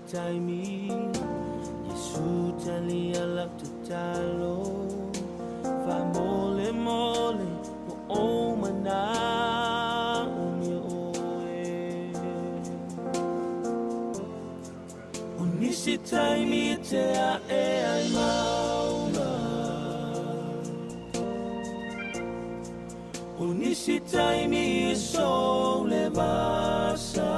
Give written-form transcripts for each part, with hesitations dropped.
Taimi Yesu tali ala tatalo fa mole mole o mana umi oe Unisi taimi te a e ai maunga Unisi taimi so le vasa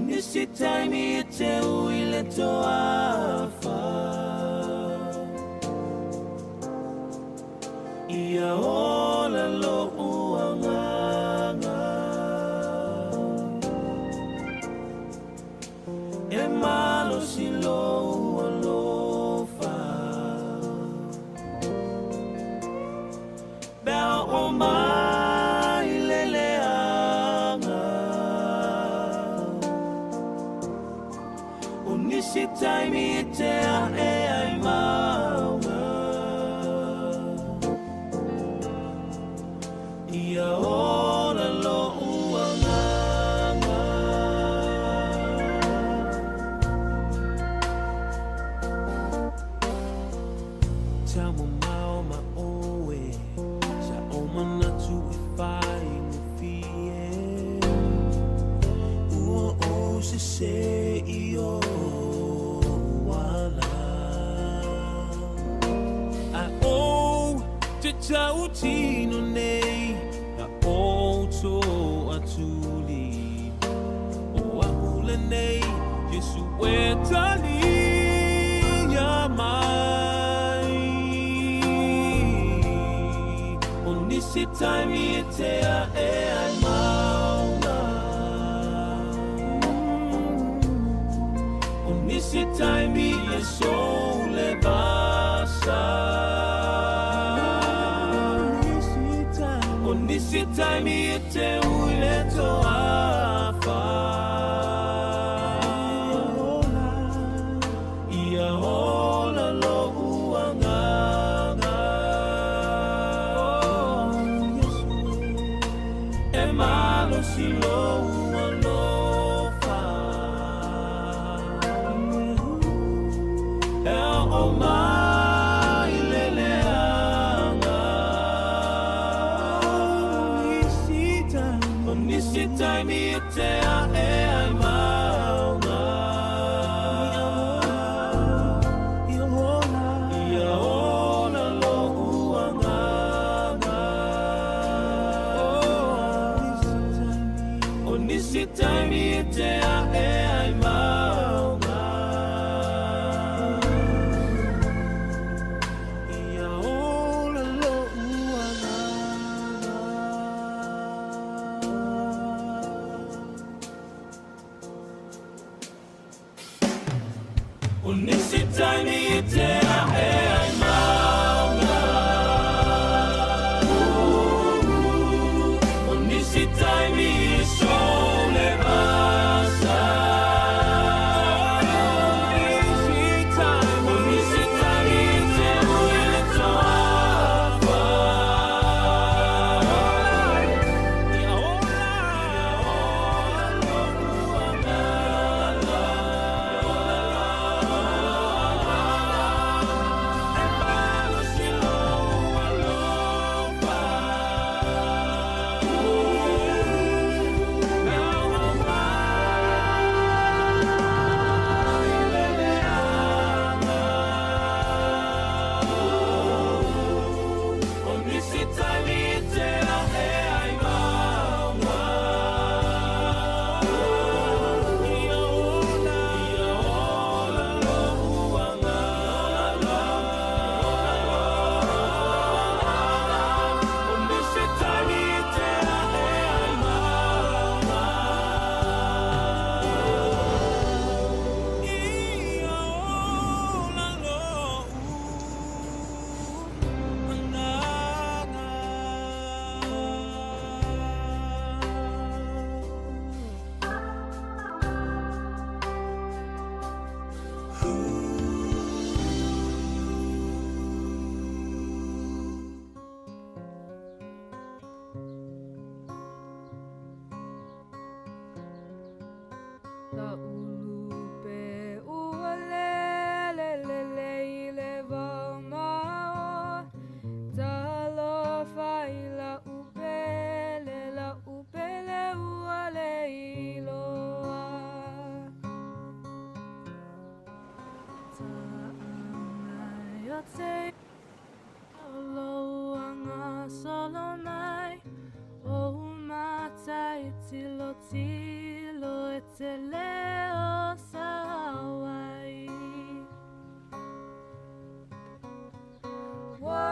Nisi taimi e te uile toafa Ia ola lo uanganga E malo si lo ualofa Bea o mai leleanga Nisi taimi e te a e ai maunga Ia ola lo uanganga Tau mau ma oe Sa o manatu e whai ngawhie Ua o se se i o Te tau tino nei Na Nisi taimi e te ae ai maunga. O nisi taimi e sole vasa. O nisi taimi e te uile toafa. Ia ola lo uanganga. E malo si lo ualofa. E o mai le leanga. O nisi taimi e te ae ai maunga. Ia ola lo uanganga. O nisi taimi e te ae ai maunga. Ia ola lo uanganga. O nisi taimi e te ae ai maunga. O nisi taimi e sole vasa. O nisi taimi e te uile toafa. Ia ola, ia ola lo uanganga. E malo si lo ualofa. E o mai le leanga. O nisi taimi e te ae ai maunga. Ia ola, ia ola lo uanganga. O nisi taimi e te ae ai maunga. Ia ola lo uanganga. La ulupe ua lele lele i le vamao. Talofa i la upele, la upele ua le iloa. Ta'angai o te oloanga solo mai. O matai tilo tilo e te leo sawai. Wa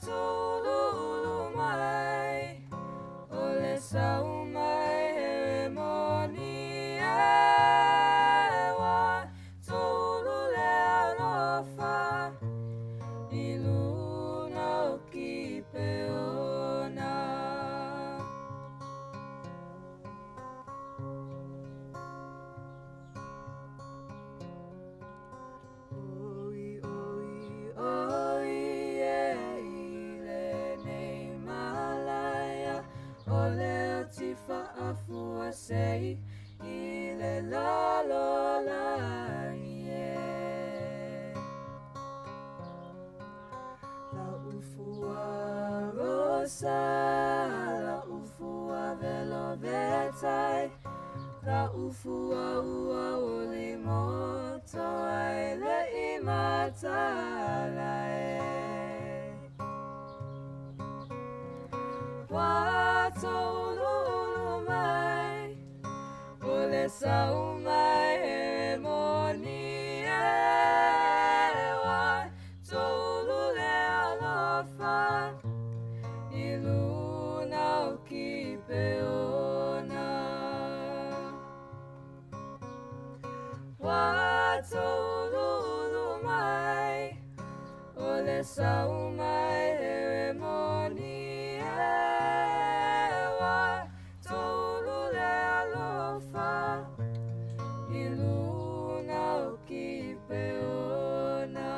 tūlulu mai, o le sau mai here moni e. Wa tūlu le alofa, i luna o ki peona. Oi, oi, oi, e i le nei malaya. O le o tifa afua sei, i le lalo langi e. La ufua rosa, la ufua velo vetai. La ufua ua uli moto ai le imatala e. Wa tōululu mai, o le sau mai here moni e. Wa tōulu le alofa, i I luna o Kipeona. Ua touluulu mai o le sau mai Heremoni e. Ua toulu le alofa i luna o Kipeona.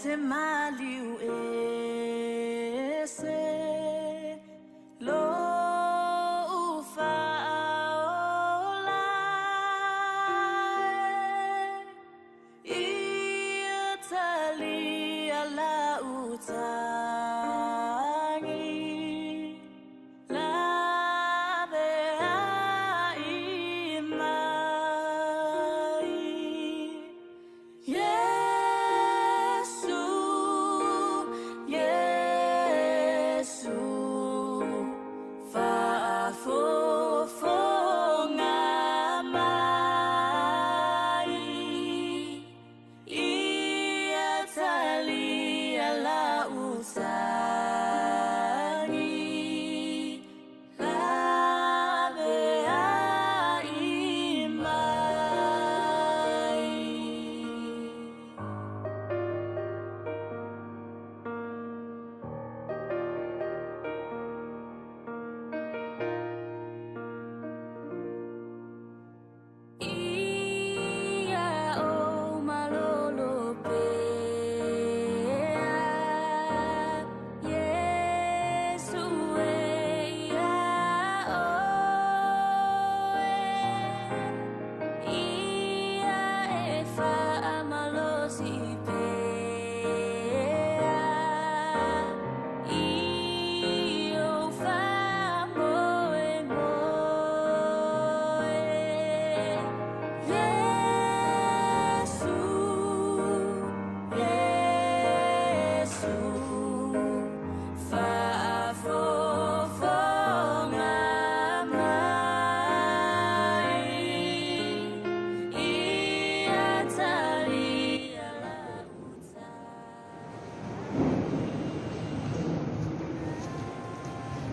Se maliu ese lo ufaola Italia la utangi la vea imai. Yesu, Yesu.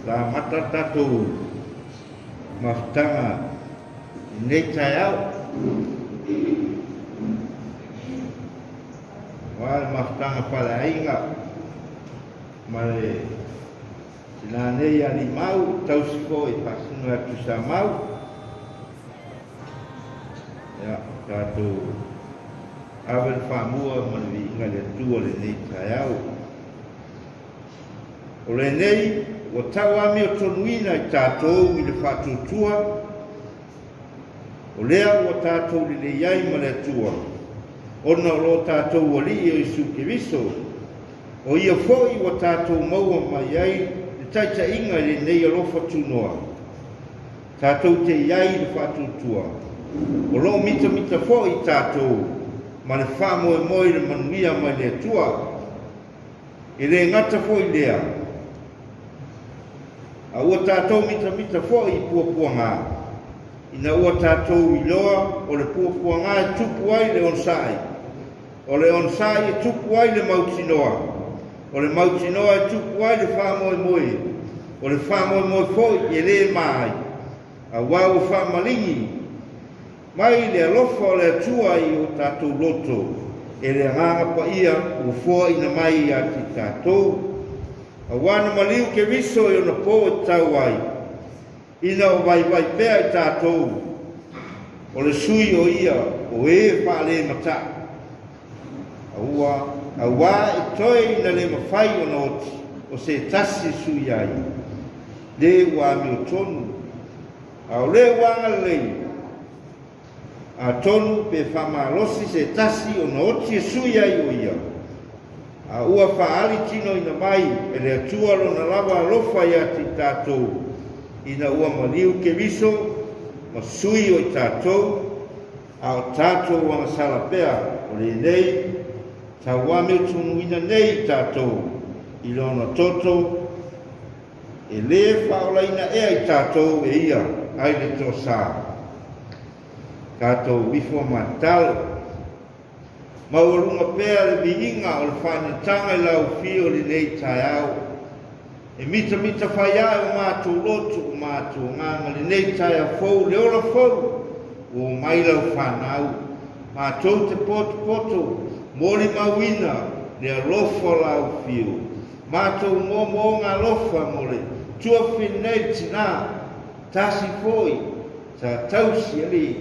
Le a amata le tatou mafutaga i lenei taeao. Aua le mafutaga faaleaiga ma le tina nei ia Limau, tausi foi faasino ia Tuisamau. Ia, tatou ave le faamua ma le viiga i le Atua i lenei taeao. O lenei ua tau amiotonuina i tatou i le faatuatua, o lea ua tatou lelei ai ma le Atua, ona o lo tatou Alii o Iesu Keriso, o Ia foi ua tatou maua mai ai le taitaiga i lenei alofa tunoa. Tatou te i ai i le faatuatua, o lo o mitamita foi i tatou ma le faamoemoe i le manuia mai le Atua. E le gata foi i lea, a ua tatou mitamita foi i puapuaga, ina ua tatou iloa o le puapuaga e tupu ai le onosai, o le onosai e tupu ai le mautinoa, o le mautinoa e tupu ai le faamoemoe, o le faamoemoe foi e le ma ai, aua ua faamaligi mai le alofa o le Atua i o tatou loto e le Agaga Paia ua foaina mai ia te tatou. Aua na maliu Keriso i ona po e tatau ai, ina o vaivai pea i tatou, o le sui o ia o e faalemataʻi. Aua, auā e toe ina le mafai ona oti o se tasi e sui ai, le ua amiotonu. A o lea ua agalelei, atonu pe faamalosi se tasi ona oti e sui ai o ia, a ua faaali tinoina mai e le Atua lona lava alofa ia te i tatou, ina ua maliu Keriso ma sui o i tatou, a o tatou agasala pea o lenei tauamiotonuina nei i tatou i lona toto. E lē faaolaina ea i tatou e ia ai le toasā. Tatou ifo ma tatalo. Maualuga pea le viiga o le faainataga i lau afio i lenei taeao. E mitamita fai ae o matou loto, o matou agaga lenei taeao fou, le ola fou ua omai lau fanau. Matou te potopoto, molimauina le alofa o lau afio. Matou moomooga alofa mo le tuafafine nei le tina, tasi foi sa tausi alii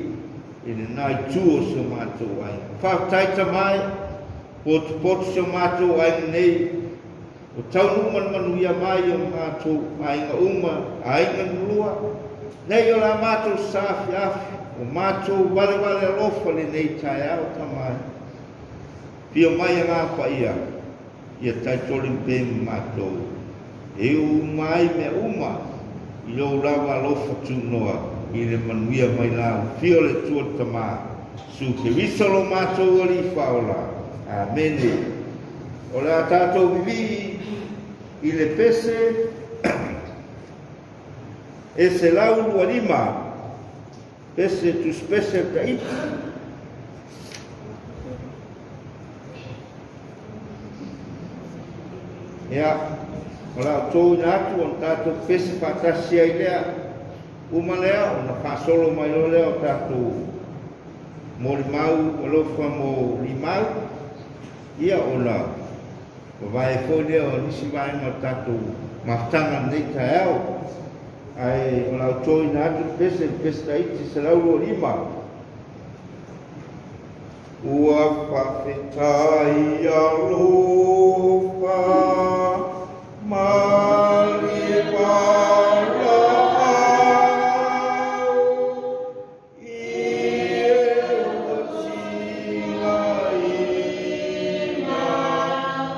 i lena itu o si o matou aiga. Faafetai tama e, potopoto si o matou aiga nei, ua taunuu ma le manuia mai o matou aiga uma, aiga na lua, nei o la matou sa afiafi, o matou valevale alofa lenei taeao tama e. Afio mai Agaga Paia. Ia taitoli pea ma matou, e uu uma ai mea uma i lou lava alofa tunoa i le manuia mai lau Afio le Atua le Tama, Iesu Keriso lo matou Alii Faaola. Amene. O le a tatou vivii i le pese e 125, pese tusipese o Taiti. Ia, o le a outou ina atu ona tatou pese faatasi ai lea. Uma lea ona faasolo mai loa lea o tatou molimau alofa mo limau, ia ona vavae foi lea o nisi vaega o tatou mafutaga i lenei taeao. Ae o le a outou ina atu le pese, le pese Taiti 125. Ua faafetai alofa ma le valaau i e ua tigaina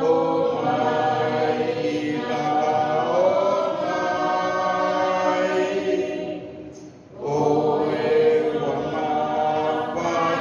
o mai laonai. O e ua mafatia.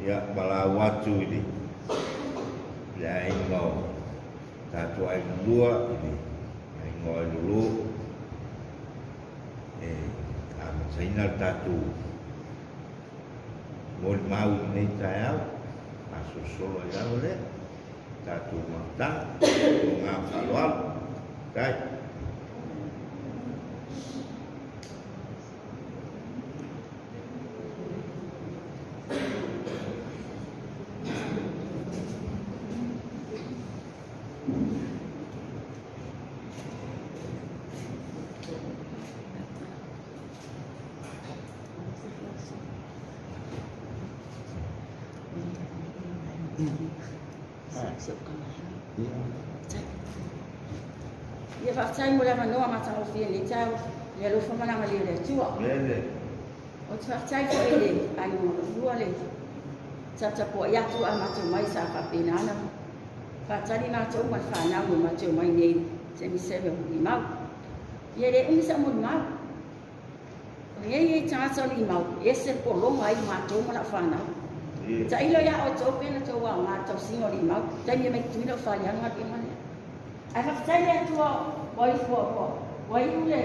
Ia malau atu i le aiga o tatou aiga lua i le aiga o Ailolo e amataina le tatou molimau i lenei taeao, masolosolo ai lava lea tatou mafutaga o ngā faaaloalo. Tai. Ia faafetai mo le avanoa matagofie i lenei taeao i le alofa ma le agalelei o le Atua. Ou te faafetai foi i le aiga lua le taputapuai atu a matou mai sa faapena ona faatali matou ma le fanau mo matou mai nei taimi seve o limau. Ia e le umi sau molimau. O lenei ei tagata o limau, e ese le pologa ai matou ma lau fanau. Tailo ia outou pe na tou aoga i le tausiga o limau, taimi e mai Tutuila o faliaga galuega lea. Ae faafetai i le Atua ua ua ua iu le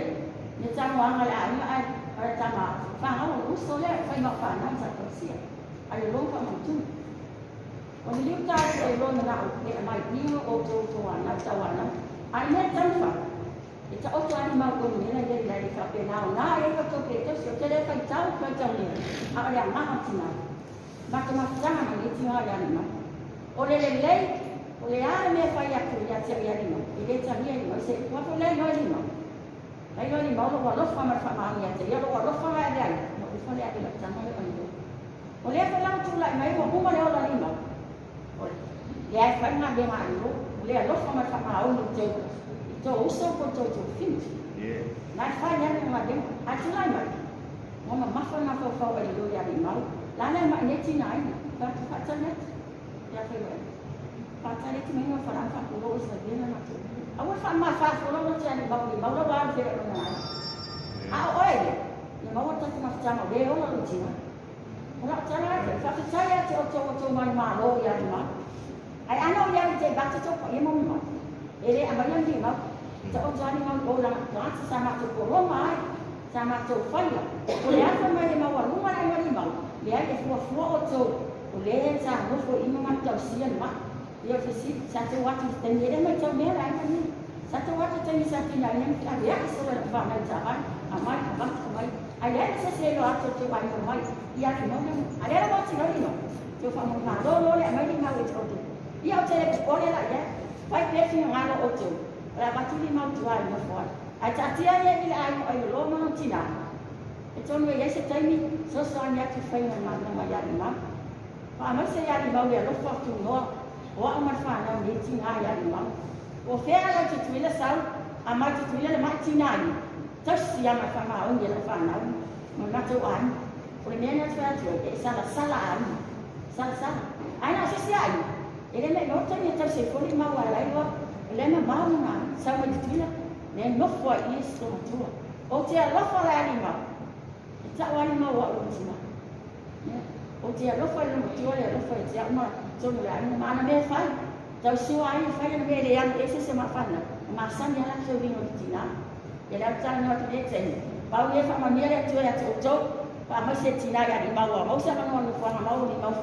le tagoaga a le aiga ae o le tama fanau o le uso lea e fai ma fanau sa tausia ai le logo faamautu. O le liu tae o lona lau e aumai i outou tauanau tauanau. A i mea taumafai e taoto lava ni mau konimela ia i le faapena o na e outou pe tausi. Ou te le faitau faitau lea, a o le agaga o tina. Matou mafutaga ma lenei tina ia Limau. O le lelei, o le a le mea e fai atu ia te au ia Limau, e le talia e Limau. Se ua foi lea iloa e Limau. La iloa e Limau lou alofa ma le faamaoni ia te ia, lou alofa la e avea ai, ona ou ifo lea ave i lau tama lea o Limau. O lea foi la ua tulai mai ua uma le ola Limau. O lea e fai le galuega a Limau, o le alofa ma le faamaoni i tou i tou uso po o tou tuafafine. La e fai lava le galuega. Ae tulai mai, Ua mamafa le mafaufau ai lou ia Limau, lana e mai nei tina aina, fatu faatali atu, ia fai mai, faatali atu mai ngau falaga faapulou i sa vena matou. Aua le faamamafa folau loto ia Limau, Limau la ua alu fela i lona aiga. A o oe ia, ia maua le tatou mafutaga o le ola lou tina. O lau tala ai foi, faafetai ia te outou ua tou manumalo ia Limau. Ae ana o ia i te vata tou paia ma mamalu, e le aumaia ni Limau. Taoto lava Limau i o lana tagata sa matou pologa ai, sa matou faia. O le a fai mai e maualuga le aiga Limau, leai e fuafua outou o lea sa nofo i i ma matou tausia le mai. Ia o le fesili, sa tou atu i le taimi e le matau mea le aiga lenei. Sa tou atu i le taimi sa tinaina ma feaveai solo e lau fanau i taavale, aumai, avatu, aumai. Ae leai ma se isi e iloa atu o tou aiga omai ia Limau lea. A lea la ua atilau Limau, tou faamolemalo loa le aumai Limau e te outou. Ia ou te le popole la i ai. Fai pea finagalo o outou, o le avatu Limau i tua e nofo ai. Ae taatia ia i le aiga o Ailolo ma lona tina. E tonu e i ai se taimi, fesoasoani atu i le faiga o le galuega ia Limau. Faamaise ia Limau le alofa o Tunoa, o au ma le fanau nei tina ia Limau. Ua fea lau Tutuila sau, a mai Tutuila le mai tina ia, tausi ia ma faamaoni e lau fanau ma le matou aiga. O le mea lena ou te fai atu ai, e salasala aiga, salasala. Ae na o se isi aiga, e le mea iloa taimi e tausi ai foi Limau ae la iloa, o lea e mamao lona aiga, sau mai Tutuila, lea e nofo ai i i si tomatua. Ou te alofa la ia Limau, e tau lava Limau o au lou tina. Ou te alofa i le matua le alofa ia te au ma totonu o le aiga ma ana mea e fai. Tausoa ai e fai ana mea e le alu ese se ma fanau, ma masani lava latou uiga o le tina. Ia le au talanoa atu nei taimi, pau ia faamanuia le Atua ia te outou, faamaise le tina ia Limau ua maua se avanoa nofoaga mau o Limau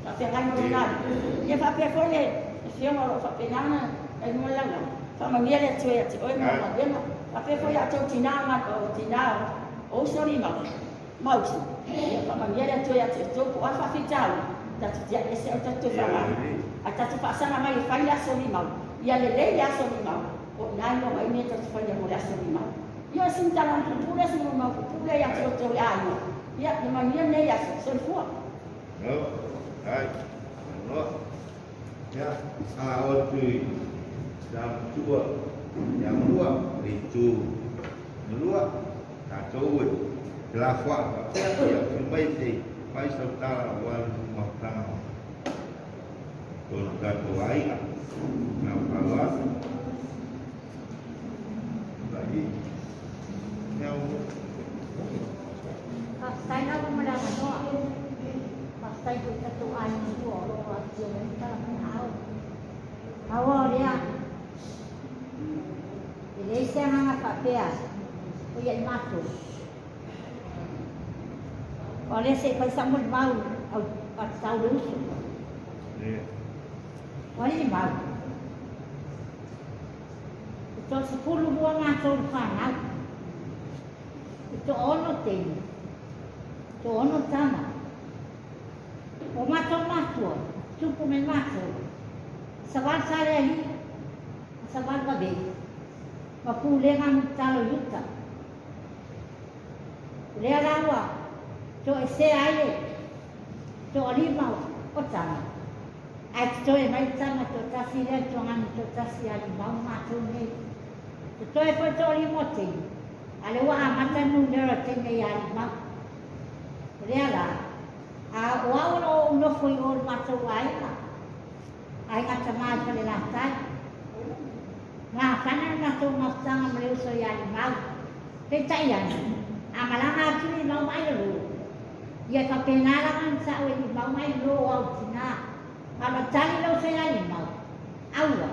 faafeagai ma lona alii. Ia faapea foi le afioga o lo o faapena ona i luga o le lalolagi, faamanuia le Atua ia te oe ma lau galuega. Faapea foi ia outou tina ma o tina o uso Limau ma uso. Ia faamanuia le Atua ia te outou po o a faafitauli, tatou tiai ese au tatou faaaoga. Ae tatou faasaga mai e fai le aso Limau. Ia lelei le aso Limau, o i ina e iloa mai mea tatou te faia mo le aso Limau. Ia o sina tala puupuu lea, sina molimau puupuu lea ia te outou le aiga. Ia, ia manuia lenei aso. Soifua. No, ai, no. Ia, a o atu i sa matua ia mua le itu malua tatou e felafoai faapea ia afio mai se i fai sau tala aua le mafutaga o tonu tatou aiga. Lau faaaloalo. Vai. Ia o Faafetai lava mo le avanoa. Faafetai foi i tatou aiga lua o lo o afifio mai ma tala mai aao. Pau o lea, e leai se agaga faapea o ia i matou. O lea se i fai sau molimau au tau le uso. O alii mau. E 32 matou le fanau. E 6 teine. 6 tama. O matou matua, tupu mai matou. Savali sa le alii, savali vavei. Ma pulega mulitalo i uta. O lea la ua toesea ai le toalima o tama. Ae totoe mai le tama toatasi lea le tuaganu toatasi ia Limau ma matou nei. Totoe foi toalima o teine, a o lea ua amata le numera o teine ia Limau. O lea la, a o au o lo o ou nofo i o i le matou aiga, aiga tama i Falelatai. Mafana le matou mafutaga ma le uso ia Limau. Peitai ane, a malaga atu Limau ma Ailolo, ia e faapena lava ona sa'o e Limau ma Ailolo o au tinā. A o le tali le uso ia Limau, aua,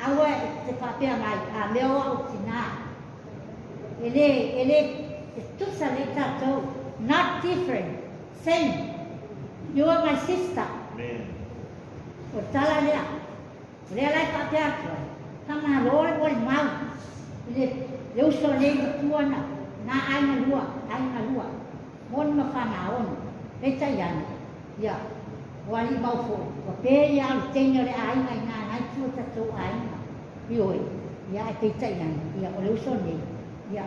aua e te faapea mai, a mea o au tinā. E le, e le, e tutusa lelei tatou. Not different, same. You are my sister. O le tala lea. O lea la e faapea atu ai, faamalo le molimau i le le uso nei matua na na aiga lua, aiga lua, moni ma fanaono. Peitai ane, ia, o alii mau foi, ua pe ia au le teine o le aiga i nā nai tua tatou aiga. Ioe, ia ae peitai ane, ia o le uso nei, ia,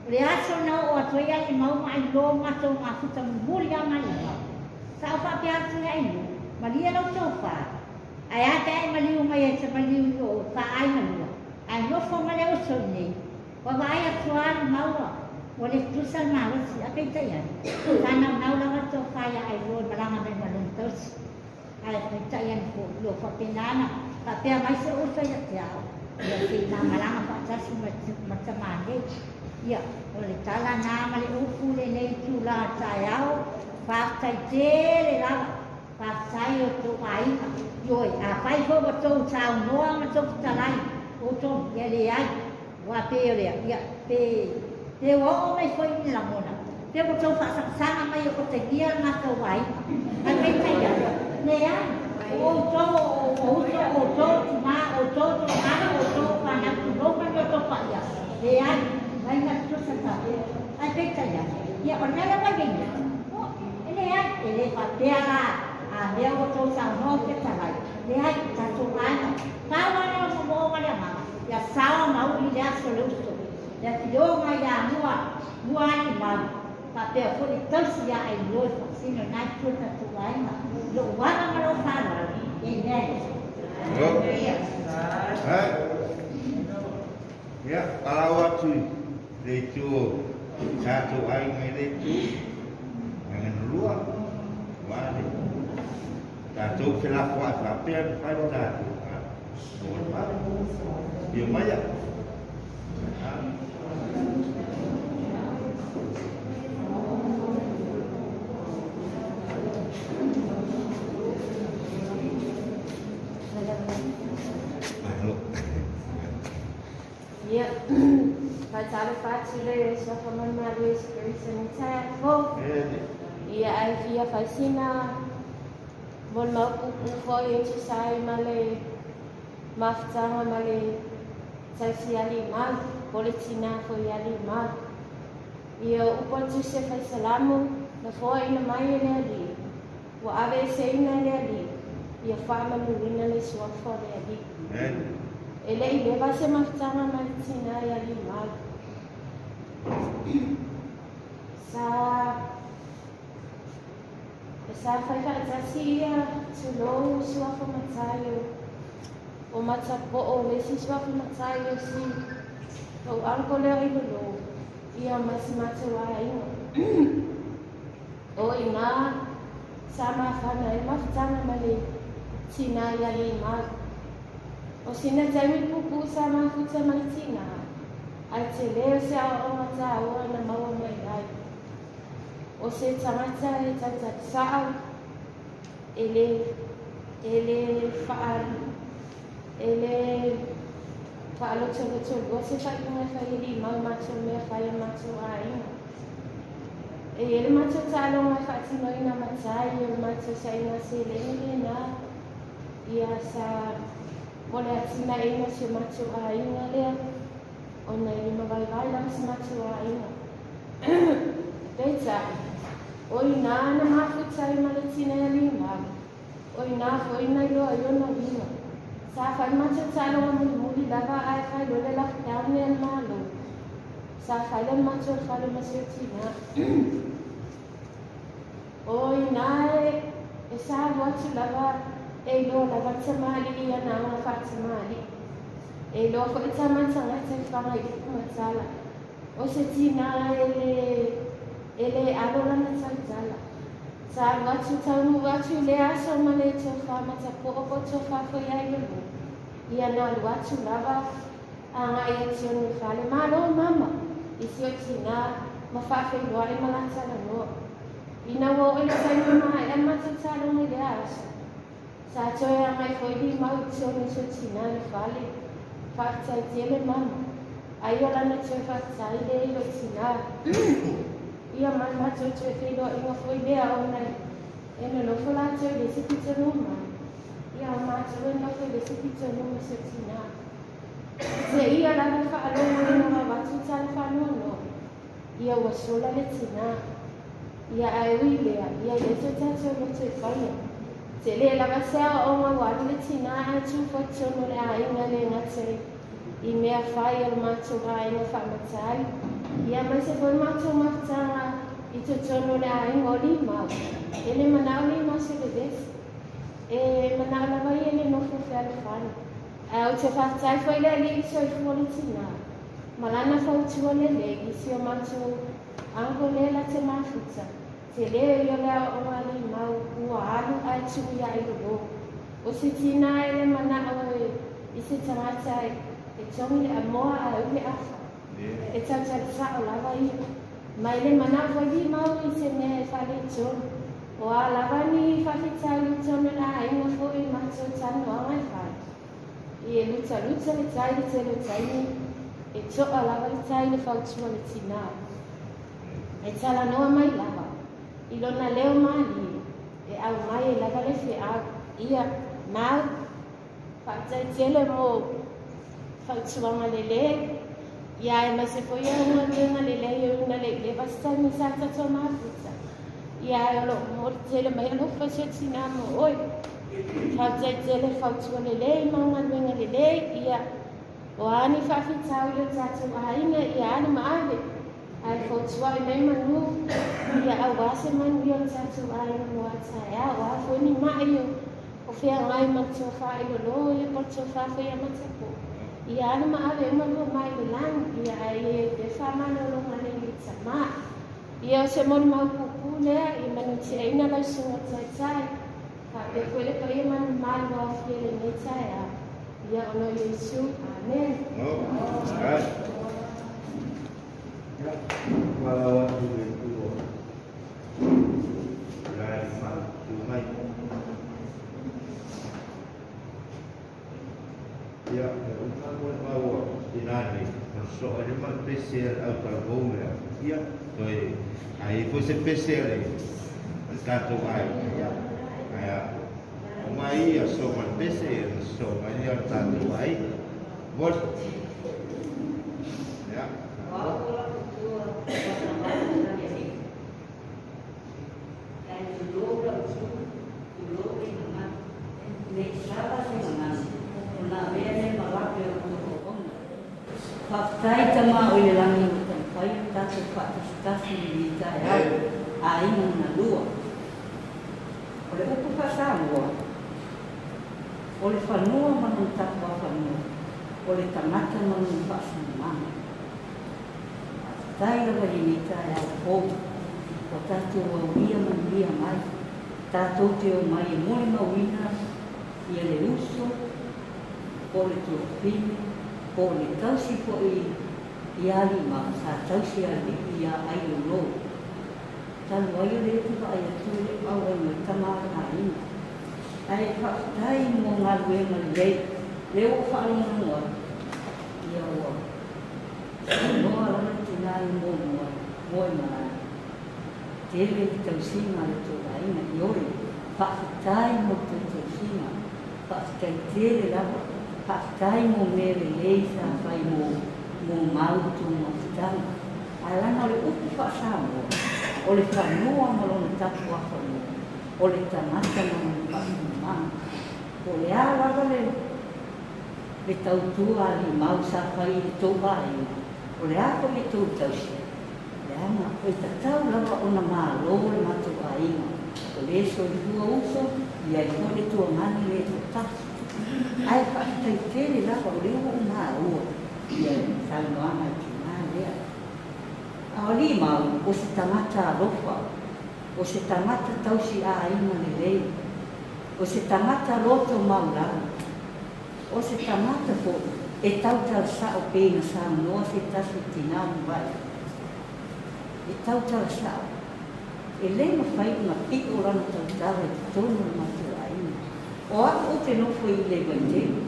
o le aso na oo atu ai alii mau ma Aililo matou mafuta mulimuli lava ma alii mau. Sa ou faapea atu ia Aililo, malie lau tofa, Ae a pe a e maliu mai ai se maliu i ou faaiga lua, ae nofo ma le uso i nei, ua vaai atu lava le maua, ua le tutusa le malosi, a peitai ane, sa naunau lava le tofa ia Ailoa e malaga mai ma lona tausi. Ae peitai ane foi, o lo o faapena ona faapea mai se uso ia te au, ia se i ma malaga faatasi ma tama nei. Ia, o le tala na ma le upu lenei itula taeao, faafetai tele lava. Faafetai o tou aiga. Ioe, afai foi ua tou saunoa ma tou fetalai outou, ia leai, aua pei o lea, ia, pe, pe ua oo mai foi ni lagona, pe ua tou faasagasāga mai e otegia le matou aiga. Ae peitai ane, leai, o outou o, o uso, o outou o timā, o outou o tologalo, o outou o fanau, tulou ma ni outou paia, leai, mai na tutusa tatou. Ae peitai ane, ia, o le mea lea ua i ai nei, E leai, e le faapea la a mea ua tou saunoa i fetalai, leai, o tatou aiga, pau lava lea o le moomooga le agaga, ia sao ma uli le aso le uso, le afioga ia mua, mua alii mau, faapea foi le tausi ia Ailoa i faasino i na itu o le tatou aiga, i lou aga ma lou faaaloalo. Amen. Ia, palau atu i le itu o tatou aiga i le itu, aiga na lua, aua le tatou felafoai faapea na fai le tatou molimau. Afio maia. Malo. Ia, faatalofa atu le suafa malumalu Iesu Keriso i lenei taeao fou. Ia, ae fia fai sina molimau puupuu foi e tusa ai ma le mafutaga ma le tausi alii mau, po o le tinā foi alii mau. Ia, o upu a le Tusi a Faisalamo, na foaina mai e le Alii, ua aveeseina e le Alii, ia faamanuina le suafa o le Alii. E le i leva se mafutaga ma le tinā i alii mau. Sa sa fai faatasi ia tulou suafa matai o o Matapo'o le isi suafa matai o si lou uncle lea i lolo ia ma si matou aiga. O ina sa mafana ai mafutaga ma le tinā i alii mau. O sina taimi puupuu sa mafuta ma le tinā, ae tele o se aoaoga tāua na maua mai ai. O se tagata e tautali sa'o, E le e le faalotolotolua se faaiuga e fai e Limau matou mea fai a matou aiga. E i ai le matou taaloga e faatinoina matai o le matou sailiga seleni lenā ia sa mo le atinaeina o si o matou aiga lea ona e limavaivai lava si matou aiga. Peitai, o inā na mafuta ai ma le tinei a Limau, o inā foi na iloa ai ona uiga. Sa fai matou taaloga mulimuli lava ae fai loa le lockdown lea a le Malo. Sa fai le matou fale ma si o tinā. O inā e sa alu atu lava e iloa lava le tamalii i ana aga faatamalii. E iloa foi tama tagata i faga i upu ma tala. O se tinā e le alo lana tautala. Sa alu atu taunuu atu i lea aso ma le tofa matapo'o po o tofa foi ai lolo. Ia na alu atu lava agai atu i le fale. Malo mama i si o tinā ma faafeiloai ma la talanoa. Ina ua oo i le taimi maea le matou taaloga i lea aso, sa toe agai foi Limau i totonu o si o tinā i le fale. Faafetai tele mama. Ai o lana toe faafetai lea i lou tinā. Ia ma le matou toe feiloaiga foi lea ona e nonofo latou i le isi pitonuu mai. Ia o matou e nonofo i le isi pitonuu ma si o tinā. Seia lava faalogo ina ua avatu tala faanoanoa, ia ua sola le tinā. Ia ae ui lea, ia e le toe tatou loto e faia. Tele lava se aoaoga ua alu le tinā ae tu foi i totonu o le aiga e le gata i mea fai a le matou aiga faamatai. Ia aemaise foi le matou mafutaga i totonu o le aiga o Limau. E le manao Limau se vevesi. E manao lava ia i le nofo fealofani. Ae ou te faafetai foi i le Alii i le soifua o le tinā ma lana fautua lelei i si o matou uncle lea la te mafuta. Tele ia o le aoaoga a Limau ua alu ae tuu ia i lolo. O se tinā e le manao i se tagata e togi le amoa ae ui le afa. E tautala sao lava ia. Ma e le manao foi Limau i se mea e faaletonu. O a lava ni faafitauli i totonu o le aiga foi matou talanoaga e fai. E lutaluta le tai i le tele o taimi, e to'a lava le tai i le fautua a le tinā. E talanoa mai lava i lona leo malie e aumai ai lava le feau. Ia, Mau, faafetai tele mo fautuaga lelei. Ia aemaise foi au galuega lelei e ui ina le i leva se taimi sa tatou mafuta. Ia ae o loo momoli tele mai alofa si o tinā mo oe. Faafetai tele fautua lelei ma au galuega lelei. Ia, o a ni faafitauli o tatou aiga, ia alu ma ave. Ae fautua'i mai manu, ia auā se manuia o le tatou aiga mo a taeao. O a foi ni ma'i o feagai ma le tofa i lolo ia po o le tofa foi ia matapo'o. Ia alu ma ave uma lua mai i le lagi. Ia ae ia i ai pea faamalologa a le alii tamā. Ia o se molimau puupuu lea ia manutiaina lau susuga taitai faapea foi le paia ma le mamalu ua aofia i lenei taeao. Ia ona o Iesu. Amene. Oh, right. Ya, walau atu le tua. La ma tu mai. Ia, e uma mo le maua ina nei, o so ai ma pese au talavou lea. Ia, toe ai foi se pese a le tatou ai. Ia, ai a o mai ia so ma pese so mai ia tatou ai. Mo. Ia. O au o lau tua whakamau na le alii. Ae tulou lau tu, tulou le gagana. Nei lava se gagana, ona avea lea ma lape o le auauna. Faafetai Tama o i le lagi ua taumafai ona tatou faatasitasi i lenei taeao, aiga na lua. O le upu faa-Samoa, o le fanua ma lona tapuafanua, o le tagata ma lona faasinomaga. Faafetai lava i lenei taeao fou ua tatou aulia manuia mai, tatou te omai e molimauina ia le uso po o le tuafafine po o le tausi foi ia Limau sa tausi e alii ia Ailolo. Talu ai o lea e te vaai atu e le o auai mai tama o le aiga. Ae faafetai mo galuega lelei lea ua ou faalogologo atu, ia ua saunoa lava le tina i muamua Moaimalae. Tele le tausiga a le tou aiga. Ioe, faafetai mo le tou tausiga. Faafetai tele lava. Faafetai mo mea lelei sa fai mo mo mau i tou mafutaga. Ae leaga o le upu faa-Samoa, o le fanua ma lona tapuafanua, o le tagata ma lona faasinomaga. Po o le a lava le le tautua a limau sa fai i le tou aiga, o le a foi le tou tausi, leaga e tatau lava ona malo le matou aiga, o le soifua uso, i ai foi le tuagani le toatasi. Ae faafetai tele lava o lea ua ou maua ia le saunoaga a le tina lea. A o Limau, o se tagata alofa, o se tagata tausi aiga lelei, o se tagata loto maulalo, o se tagata foi e tautala sa'o pei na saunoa se tasi o tinā o Muvae. E tautala sa'o. E lē mafai ona pi'o lana tautala i totonu o le matou aiga. O a'u ou te nofo i le Vaitele,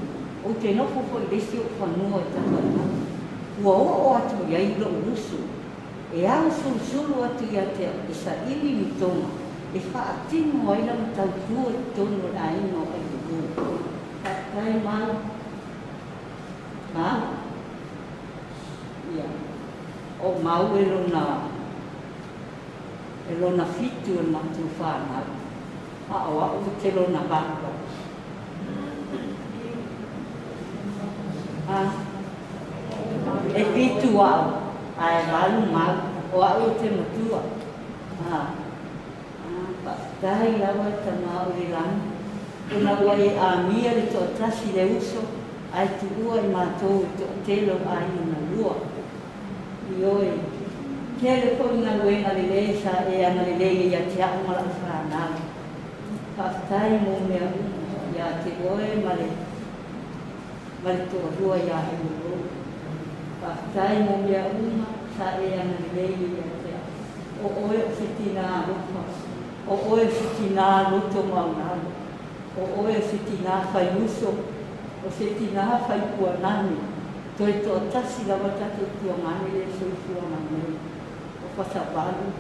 ou te nofo foi i le isi o'u fanua i Tafaigata. Ua oo atu i ai lo'u uso e ausulusulu atu ia te a'u e saili ni toga e faatino ai lana tautua i totonu o le aiga o Ailelō. Faafetai mau. Mau. Ia. O mau e lona e lona fitu o le matou fanau, a o a'u ou te lona valu atu. A, e fitu a'u, ae valu mau, o a'u ou te matua. A, a, faafetai lava e Tama o le lagi, ona ua e amia le toatasi le uso, ae tuua i matou e toatele o aiga na lua. Ioe, tele foi galuega lelei sa e agalelei ai ia te a'u ma la'u fanau. Faafetai mo mea uma ia te oe ma le ma le toalua iā Ailelō. Faafetai mo mea uma sa e agalelei ai ia te a'u. O oe o se tinā alofa, o oe o se tinā loto maulalo, o oe o se tinā fai uso, o se tinā fai puanane. Toe toatasi lava tatou tuagane lea e soifua mai nei, o Fasavalu,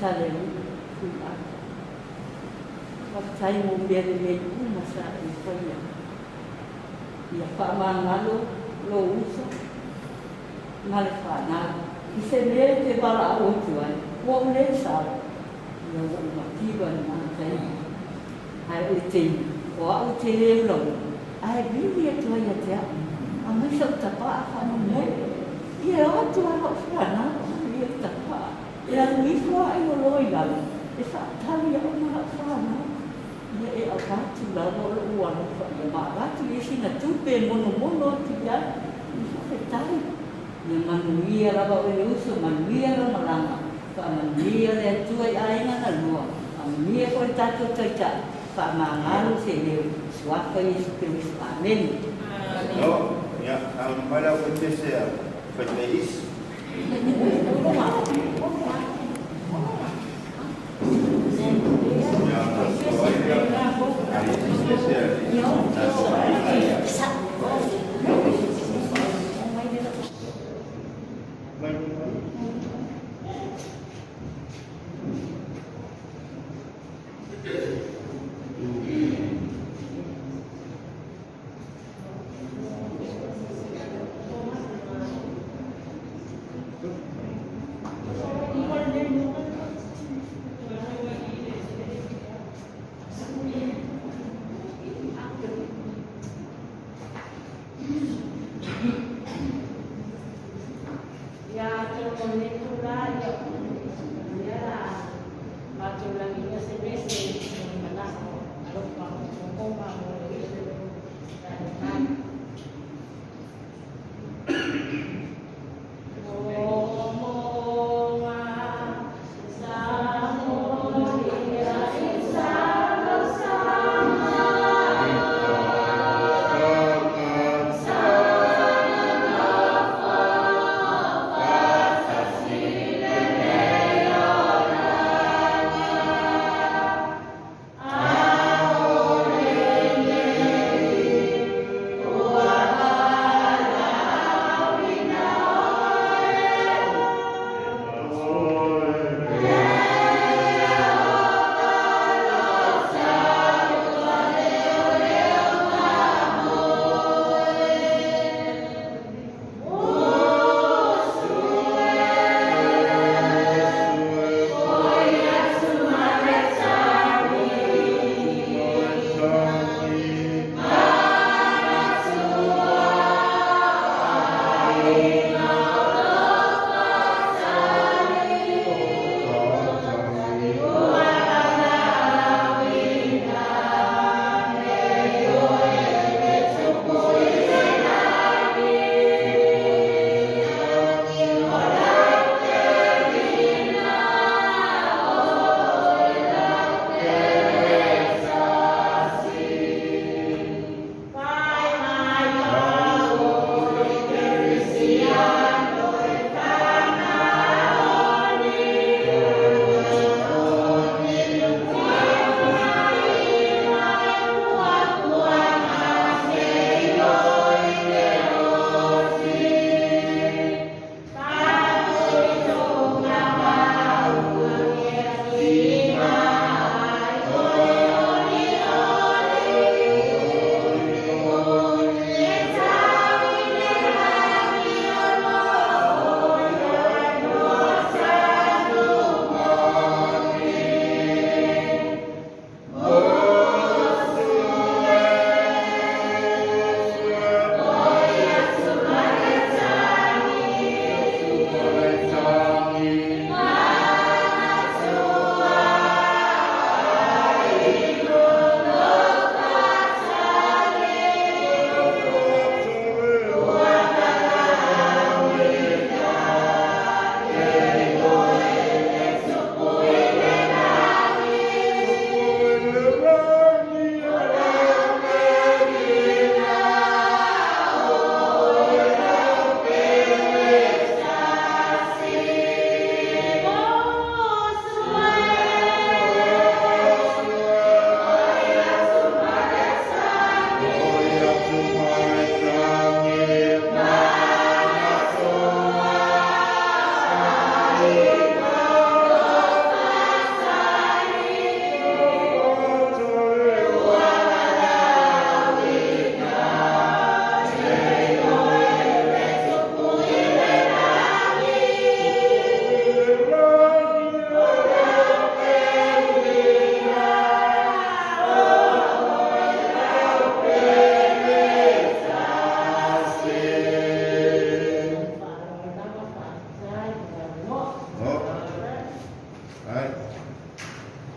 Salealu'u, Fuiata. Faafetai mo mea lelei uma sa e faia. Ia faamagalo lou uso ma le fanau. I se mea e te valaau atu ai, ua ou le sau, ia ua ou mativa i lena taimi. Ae o le taimi, o a'u te lē ulaula, ae vili atu ai ia te a'u, Aumai sa'u tapa'a faamoemoe. Ia e o atu lava la'u fanau aumai ia tapa'a. E alu ifo aʻe lolo i lalo, e faatali a'u ma la'u fanau. Ia e avatu lava o lo'u alofa ia ma avatu i ai sina tupe e monomono atu i ai i faafetai. Ia manuia lava oe le uso, manuia lau malaga, faamanuia le Atua i aiga na lua, faamanuia foi le tatou Taitai, faamagalo se leo, Suafa Iesu Keriso. Amene. Alo, ia, saunoa mai lau Koetese a Faifaiisi. Ia, ona sosoo ai lea o le isi sese a le tatou aiga ia.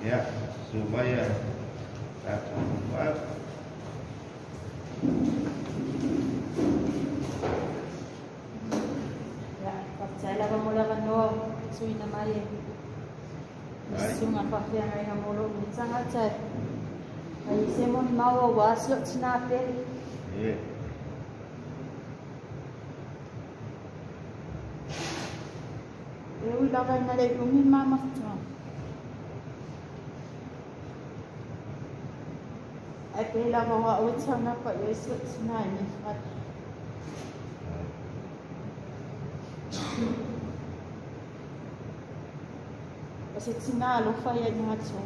Ia, susu mai a tatou Manuao. Ia, faafetai lava mo le avanoa ua tuuina mai e le susuga faafeagaiga mo lou nei tagata e fai ai se molimau aua si ou tinā pele. E ui lava ina le umi ma mafutaga. Ae pei lava o au e taunapa i ai si ou tinā i nei fale. O se tinā alofa ia i matou.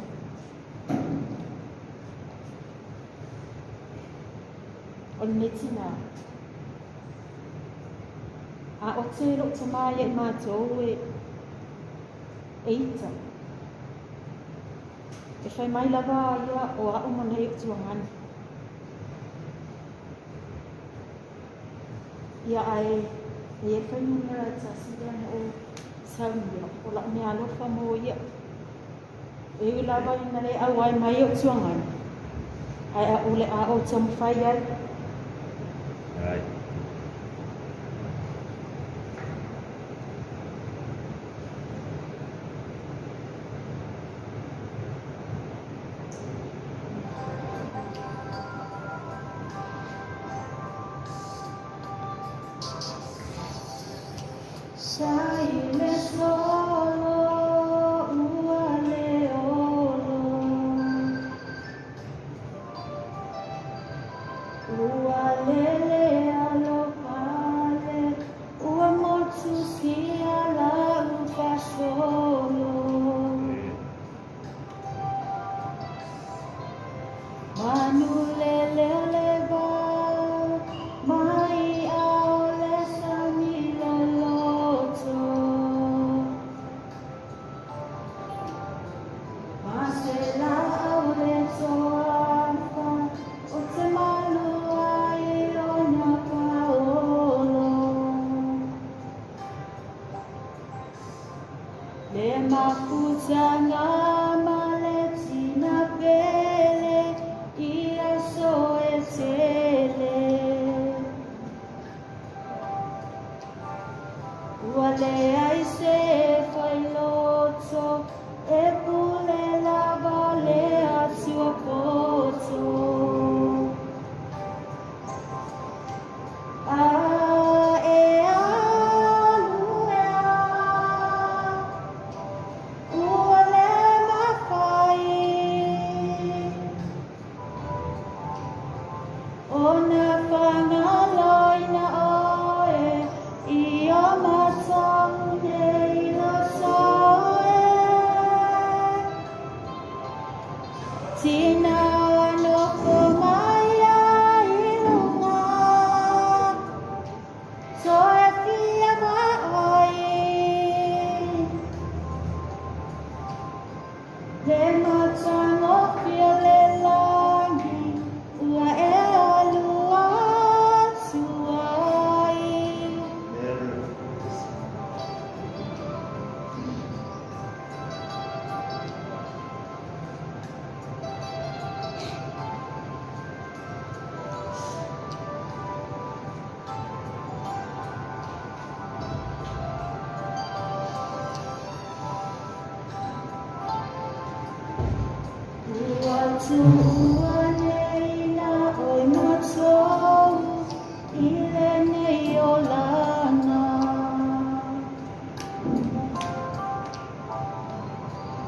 O lenei tinā. A ote lou tamā ia i matou e ita. E fai mai lava ia o a'u ma nai o'u tuagana. Ia ae e i ai le fuainumera e tasi lea na ou saunia, o la'u mea alofa mo ia. E ui lava ina le auai mai o'u tuagana, ae a'u o le a ou taumafai ai. Sa i le solo ua le olo, ua lele alopale, ua motu sia lau fasolo. Manu lele le vao, mai ao le sani loloto. Ma se la au le toafa, o te malu ai o na paolo. Le mafutanga ma le tina pele, i aso e tele. Ua leai se failoto, e pule lava le atua poto. A e alu e a, ua le mafai, o na fagaloina oe, i o matou nei loto e. Tina nofo mai ai luga, toe fia vaai. Le matagofie le lagi, ua e alu atu ai. Ua tuua nei la oi matou i lenei olaga.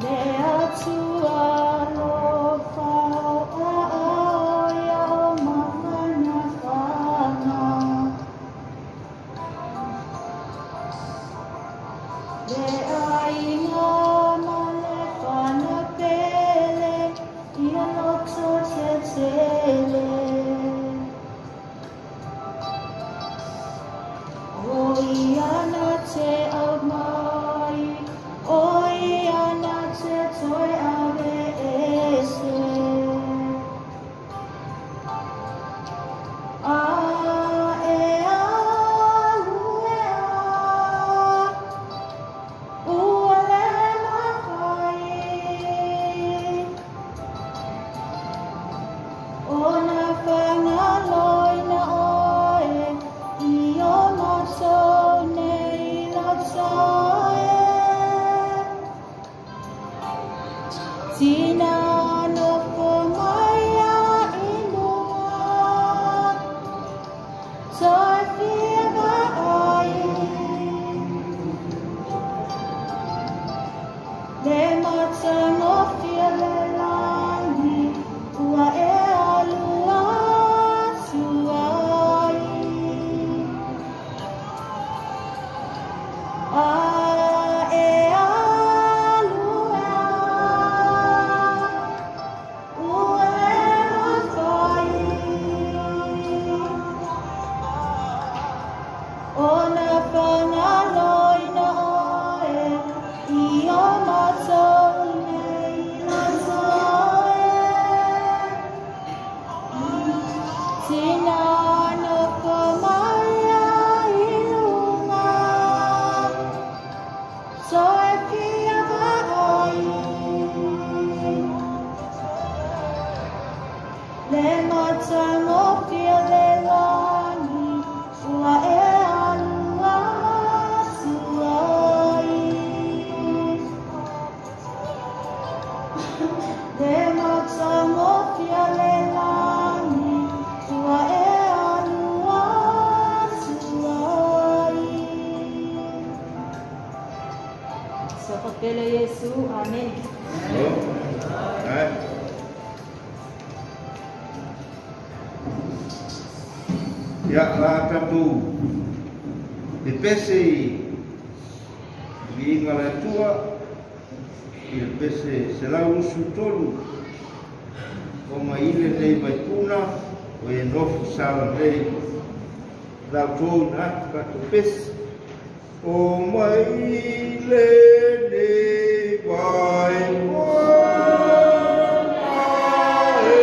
Le Atua alofa o aao ia o mafanafana. Le aiga ma le fana pele, ia loto tetele. O ia na te aumai, o ia na te toe ave ese. A e alu e a, ua le mafai. Tina nofo mai a i luga, toe fia vaai. Le matagofie le lagi ua e alu atu ai. A e alu ea, ua e mafai ona faagaloina oe i o matou nei aso e. Tina nofo mai a i luga, toe fia vaai. Le matagofie le lagi ua e alu atu ai. Le matagofie le lagi ua e alu atu ai. Sofa pele Iesu. Amen. Ai. Ia la tatou le pese i viiga le Atua i le pese 123 o mai ile nei vaipuna o e nofu sala nei lautou ina atu tatou pese o mai le nei vaipuna e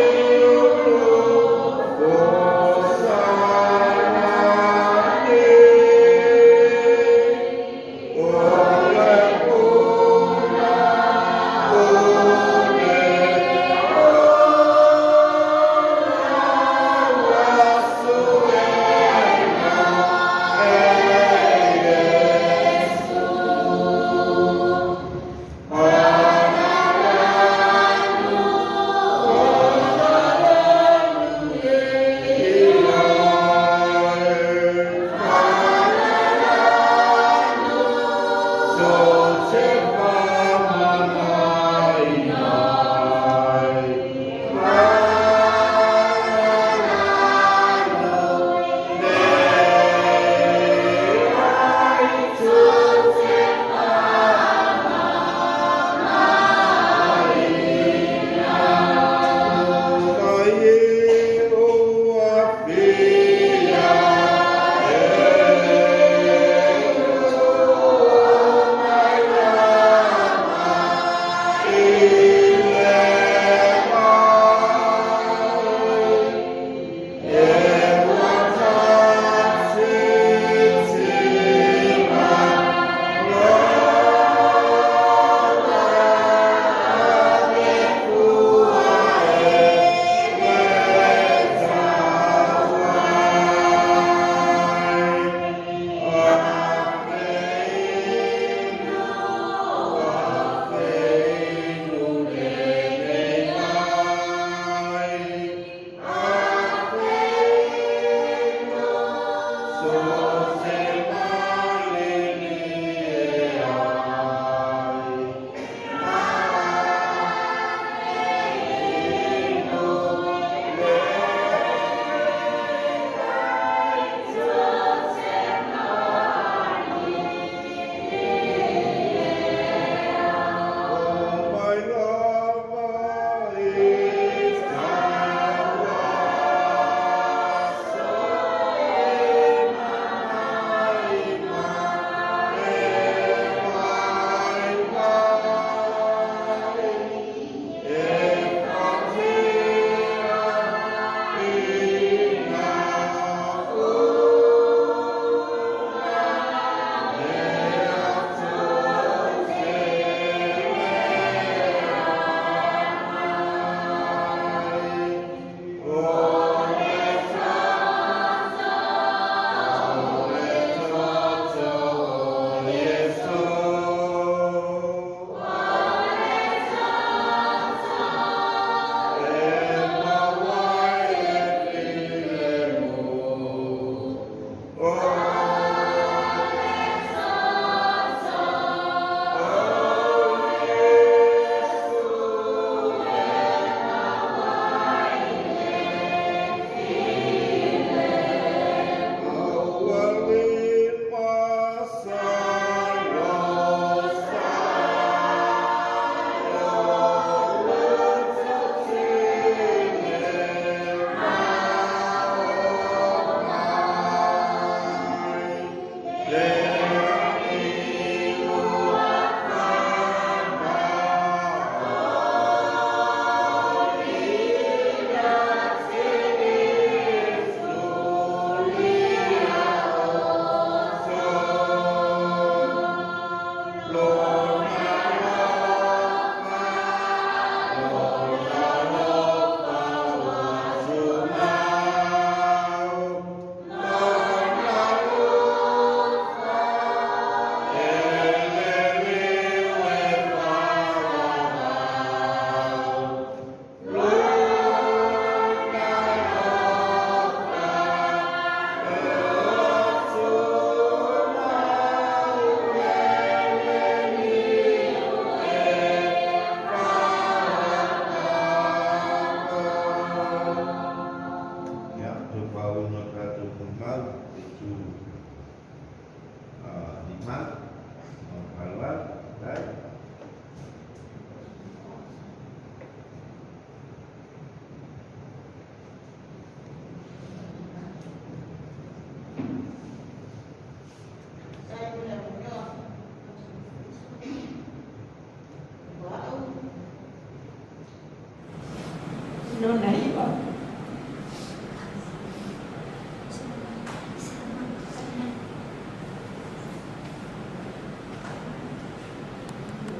Lona iwa.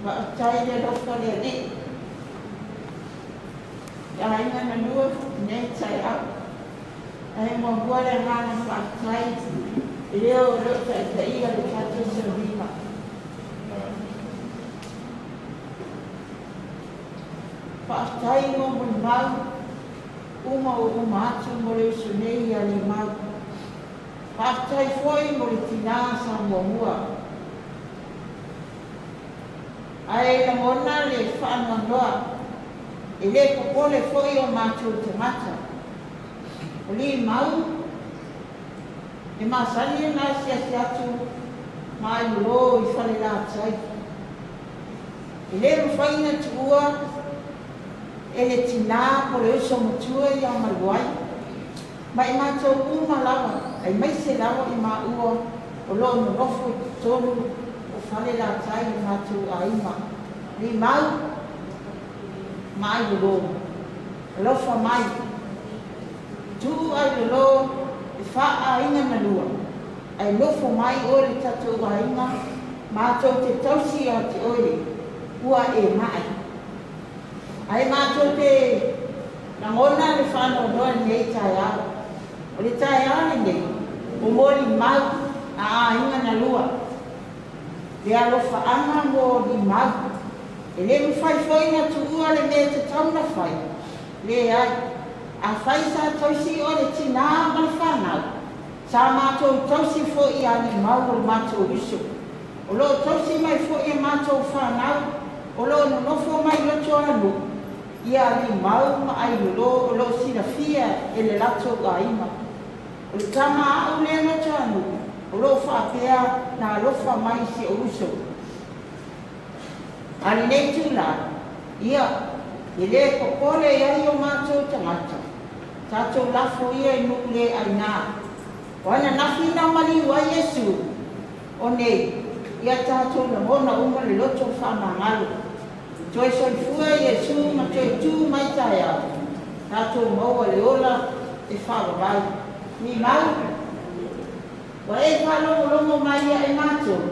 Faafetai le alofa le Alii. Ia aiga na lua nei taeao. Ae muamua le agaga faafetai i leo o loo taitaia le tatou sauliga. Faafetai mo molimau uma o uma atu mo le uso nei ia Limau. Faafetai foi mo le tinā sa muamua. Ae lagona le faanoanoa e lē popole foi o matou tagata. O Limau e masani ona asiasi atu ma ailolō i Falelatai. E lē mafai ona tuua e le tinā po le uso matua ia Maluai ma i matou uma lava aemaise lava i maua o loo nonofo i totonu o Falelatai le matou aiga. Limau ma ailolō, alofa mai, tuu ailolō e faaaiga na lua, ae nofo mai oe le tatou aiga matou te tausi ia te oe ua e ma'i. Ae matou te lagona le faanoanoa i lenei taeao. O le taeao lenei, o molimau a aiga na lua, le alofaaga mo Limau. E lē mafai foi ona tuua le mea e tatau ona fai. Leai, afai sa tausi oe le tinā ma le fanau, sa matou tausi foi iā Limau o le matou uso. O loo tausi mai foi e matou fanau o loo nonofo mai Rotoanuu ia Limau ma Ailolō o loo silafia e le latou aiga. O le tama a'u lea Rotoanuu o loo faapea na alofa mai i si ou uso. A lenei itulā, ia, e lē popole i ai o matou tagata, tatou lafo ia i nuu le ainā. O ananafi na maliu ai Iesu, o nei, ia tatou lagona uma le loto faamagalo. Toe soifua Iesu ma toe tu mai taeao, tatou maua le ola e faavavau. Limau, ua e faalogologo mai ia e matou,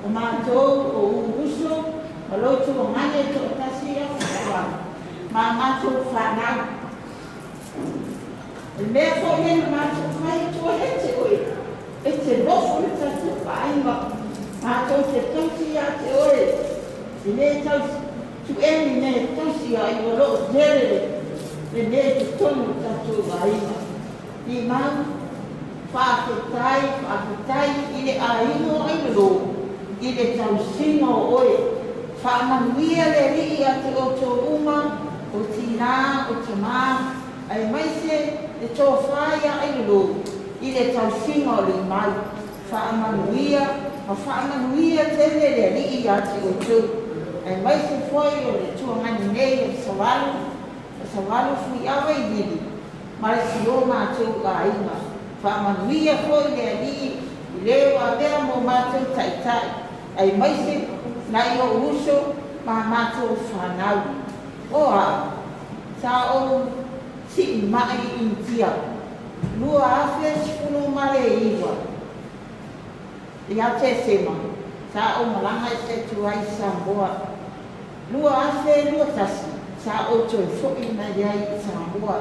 o matou o ou uso ma lou tuagane e toatasi ia faatoaga ma a matou fanau. O le mea foi lea na matou fai atua ia te oe, e te nofo i le tatou aiga, matou te tausi ia te oe, e lē tau tu'eni mea e tausi ai o loo tele le mea i totonu o le tatou aiga. Limau, faafetai, faafetai i le aiga o Ailolō i le tausiga o oe. Faamanuia le Alii ia te outou uma, o tinā, o tamā, aemaise le tofā iā Ailolō i le tausiga o Limau. Faamanuia ma faamanuia tele le Alii ia te outou, aemaise foi o le tuagani nei o Savalu, o Savalu Fuiava i Lili ma le si o matou aiga. Faamanuia foi le Alii i le ua avea mo matou taitai, aemaise nai ou uso ma matou fanau. O a'u, sa ou si'ima'i i Initia, 2019 ia Tesema, sa ou malaga ese atu ai i Samoa. 2021 sa ou toe fo'i mai ai i Samoa.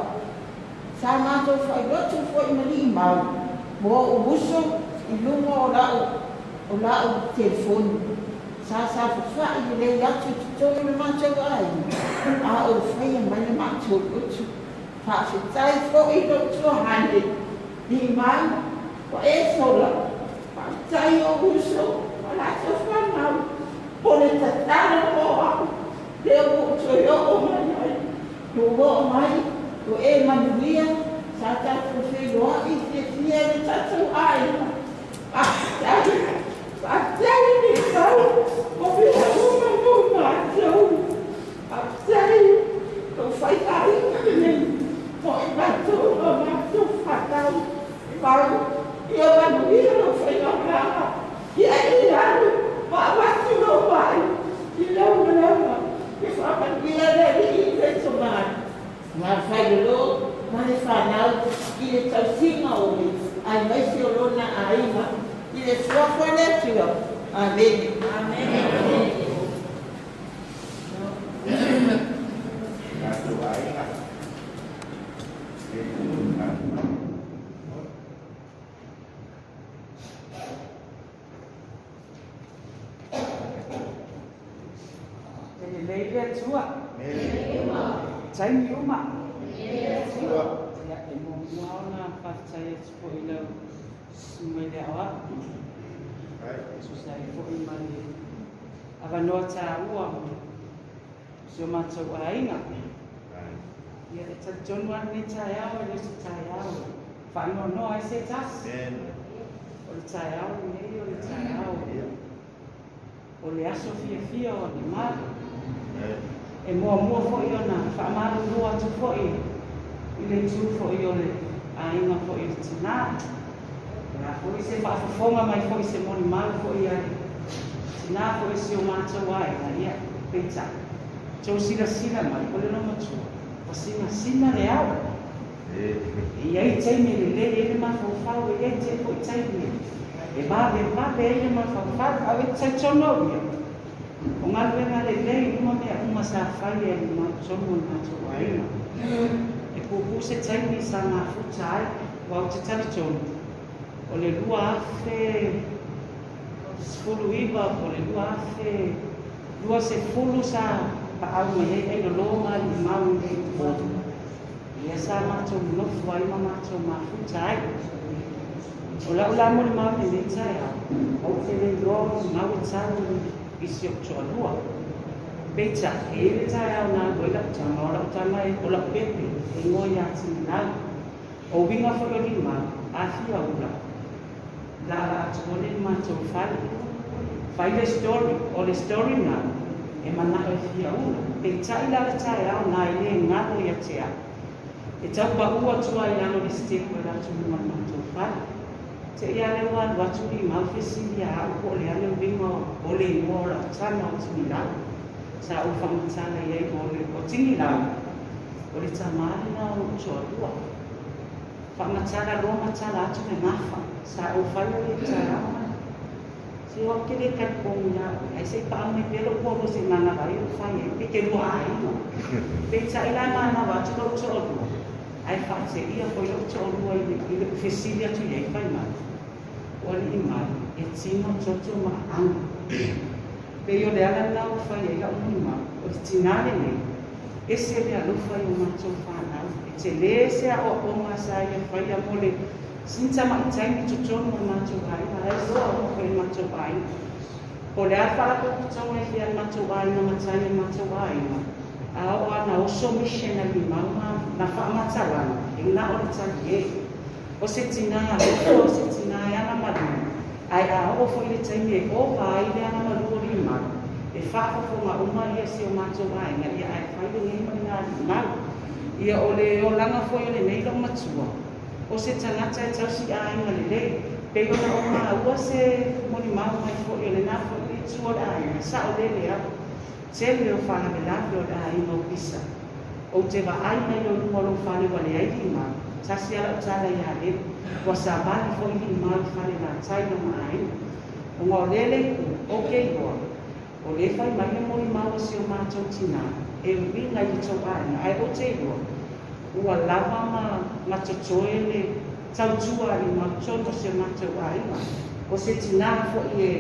Sa matou faailotu foi ma Limau mo o'u uso i luga o la'u telefoni. Sa safafa'i lelei atu i totonu le matou aiga a ou faia mai le matou lotu. Faafetai foi lou tuagane Limau ua e sola. Faafetai o'u uso ma latou fanau mo le tatalo mo a'u lea ua ou toe oo mai ai. Ua ou oo mai ua e manuia, sa tatou feiloa'i fiafia i le tatou aiga. Faafetai, faafetai Limau mo mea uma mo matou. Faafetai lou fai aiga lenei mo i matou ma matou fanau. Limau, ia manuia lou faimalaga, ia e alu ma avatu lou ma'i i lau malaga. Ia faamanuia le Alii i le tomai. Ma fai I le suafa o le Atua. Amene. Amene. Tatou aiga. E lelei le Atua. Taimi uma. Ia, e muamua ona faafetai atu foi i lau susuga i le aoao. Tusa ai foi ma le avanoa taua o si o matou aiga. Ia, e talitonu lava lenei taeao e le o se taeao e faanoanoa ai se tasi. O le taeao lenei o le taeao o le aso fiafia o le malu. E muamua foi ona faamalulu atu foi i le itu foi o le aiga foi o le tinā. O le a foi se faafofoga mai foi se molimau foi a le tinā foi o si o matou aiga, ia, peitai, tou silasila mai, o le loomatua, ua sinasina le ao. E i ai taimi e lelei ai le mafaufau, e i ai foi taimi e vavevave ai le mafaufau, ae ou te talitonu au ia, o galuega lelei uma mea uma sa fai e le mautonu o le matou aiga. E puupuu se taimi sa mafuta ai, aua ou te talitonu, o le 2019 po o le 2020 sa paau mai ai ailolo ma limau i inei i Upolu, lea sa matou nonofo ai ma matou mafuta ai. O lau la molimau i lenei taeao, ou te le iloa o limau e tau i si ou toalua. Peitai, e i ai le taeao na alu ai lau tama, o lau tama o lau pepe, e igoa ia Tinilau. O uiga foi o limau, a fia ula, lala atu loa le matou fale. Fai le story, o le story na, e manao e fia ula. Peitai la le taeao na e le galo ia te au. E tau pau atu lava i lalo o le step o le atu luma o le matou fale. Te i a lea ua alu atu limau fesili ia au po o le a le uiga o le igoa o lau tama o Tinilau. Sa ou faamatala i ai o le o Tinilau o le tama lena o lou toalua. Faamatala loa matala atu le gafa. Sa ou faia le taeao ma se o au te le taliponu ia oe, ae se i paau mai pea lou polo se i manava ai ou fai ai, pe te lua aiga. Peitai la e manava atu lou toalua, ae faateia foi lou toalua i le i le fesili atu i ai fai mai, O alii mai, e tino toto ma aano. Pei o le ala lena ua fai ai lau molimau, o le tinā lenei, ese le alofa i o matou fanau, e tele se aoaoga sa ia faia mo le sini tamaitai i totonu o le matou aiga, la e loa uma foi i le matou aiga. Po o le a le faalapotopotoga e fia le matou aiga matai o le matou aiga, a oo lava ina oso mission a limau ma na faamatalaga, e na o le talie. O se tinā alofa, o se tinā e agamalu, ae a oo foi i le taimi e ova ai le agamalu o limau, e faafofoga uma ia si o matou aiga, ia ae fai lenei ma le galimau. Ia o le olaga foi o lenei loomatua, o se tagata e tausi aiga lelei, pei ona ou maua se molimau mai foi o lena foi le itu o le aiga, saolele au. Tele o faalavelave o le aiga o Pisa. Ou te vaai mai o luma o lou fale ua leai limau, tasi a lau tala ia Lelu, ua savali foi limau i fale latai lona aiga. Ona o lea le itu, ou te iloa, o lea fai mai le molimau a si o matou tinā, e uiga i le tou aiga, ae ou te iloa, ua lava ma ma totoe le tautua a limau tonu o si o matou aiga. O se tinā foi e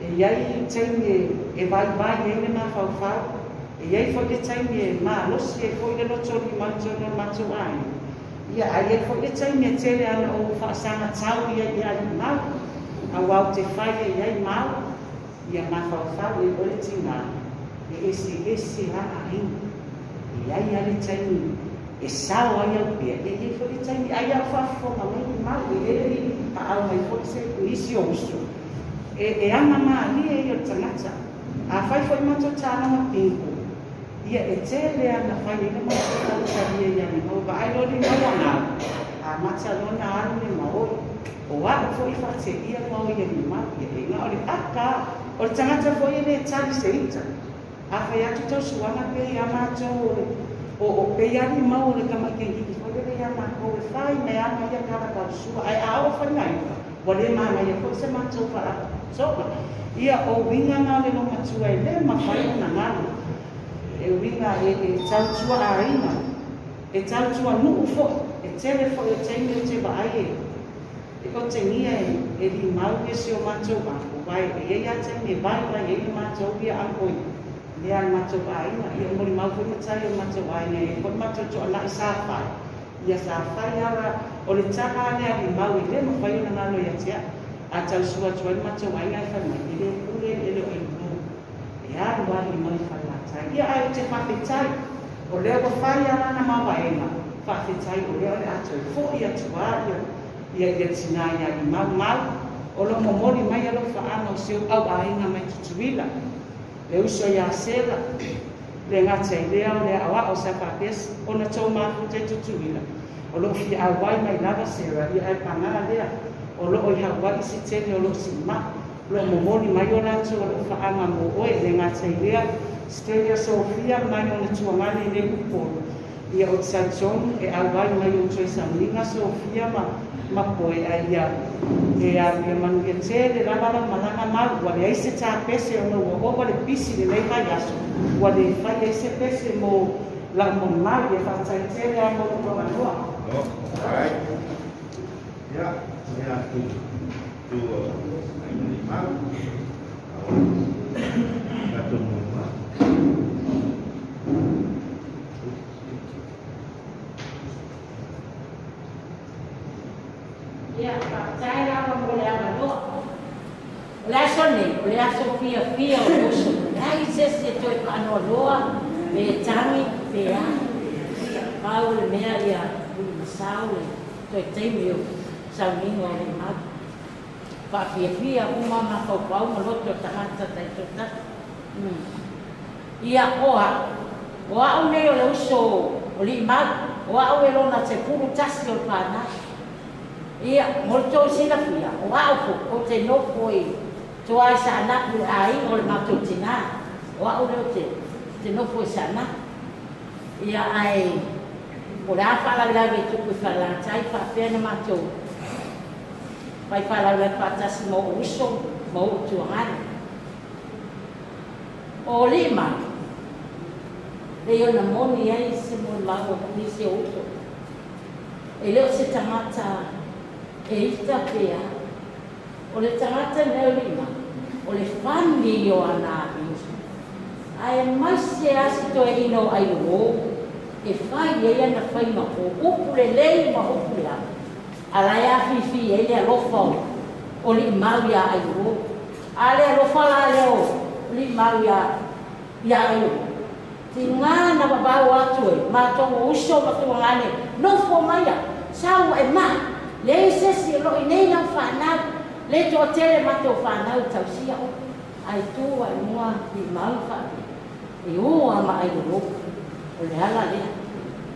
E i ai taimi e vaivai ai le mafaufau, e i ai foi le taimi e malosi ai foi le loto lima i totonu o le matou aiga. Ia, a i ai foi le taimi e tele ana ou faasaga tau i ai ia limau, aua ou te fai e i ai mau, ia mafaufau e oe le tinā, e eseese lava aiga. E i ai lava le taimi e sao ai au pea, ia i ai foi le taimi, ai a o faafofoga mai limau, e le i paau mai foi se nisi o uso. E aga malie ia o le tagata. Afai foi matou taaloga bingo, ia e tele ana fai ai le matou tautalia ia limau. Vaai loa limau anau, amata loa na alu le maoi. O a'u foi e faateia maoi ia limau, ia e na o le aka. O le tagata foi e le tali se ita. Afai atu tau suaga pea ia matou o le o o pei a limau o le tamaikeikiki foi lele ia matou e fai mai ana ia tala tau sua. Ae a oo fai na iuga, Ua lē manaia foʻi se matou faalapotopotoga. Ia o uiga na o le lomatua e lē mafai ona galo. E uiga e tautua aiga, e tautua nuu foʻi, e tele foʻi o taimi o te vaai e e otegia e limau ia si o matou apo, vae e iai a taimi e vaivai ai le matou ia apo i mea a le matou aiga. Ia e molimau foi matai o le matou aiga e iai foi le matou toanaʻi sa fai, ia sa fai ala o le tala a lea a limau e lē mafai ona galo ia te aʻu. A tausua atu ai le matou aiga e fai mai, e lē pule eleele o Ailulu, e alu a limau i Falelatai. Ia ae ou te faafetai, o lea ua fai a lana mavaega, faafetai o lea o le a toe foʻi atu a ia ia ia tinā iā Limau. Mau, o lo o momoli mai alofaaga o si ou auaiga mai Tutuila, le uso iā Sela, le gata i lea o le aoao sa faapea ona tou mafuta i Tutuila, o lo o fia auai mai lava Sarah, ia ae pagā lea, o lo o i Hawaii se tele o lo o siimai, o lo o momoli mai o latou alofaaga mo oe, le gata i lea, Australia Sophia mai ona tuagane nei Upolu, ia o talitonu e auai mai o toe sauniga Sofia ma ma Poe ae ia e alu ia manuia tele lava lau malaga mau. Ua leai se tapese ona ua ova le pisi lenei vaiaso ua le fai ai se pese mo lau molimau. Ia faafetai tele lava mo lou avanoa. Oh, alright. Ia, ia tu tu ai molimau. Tatou molimau. Ia, faafetai lava mo le avanoa. O le aso nei, o le aso fiafia o le uso. Leai se isi e toe faanoanoa, pe tagi, pe a. Ia, pau le mea ia ulimasao le toe taimi o sauniga o le mau. Faafiafia uma mafaufau ma loto o tagata taitoatasi. Ia, o au, o au nei o le uso o Limau, o au e lona 11 o le fanau. Ia, mo le tou silafia, o au foʻi, ou te nofo i tua i Saanapu i le aiga o le matou tinā. O au lea ou te, te nofo i Saanapu. Ia, ae po o le a faalavelave e tupu i Falelatai, faapea na matou fai faalavelave faatasi ma ou uso ma ou tuagane. O Lima, lei ona moni ai se molimau a nisi o uso. E le o se tagata e ita pe a. O le tagata nei o Lima, o le fani o ana amio. Aemaise lava si toeaina o Ailuō e fai ai ana faiga o upu lelei ma upu leaga, a la e afifi ai le alofa o Limau iā Ailuō. A le alofa la lea o Limau iā iā Ailuō, tigā na vavao atu e matou o uso ma tuagane, nofo maia, sau e maʻi, leai se isi e loʻi nei lau fanau, le toatele matou fanau e tausia oe. Ae tu ae mua Limau faapea, e o a ma Ailuō, o le ala lea.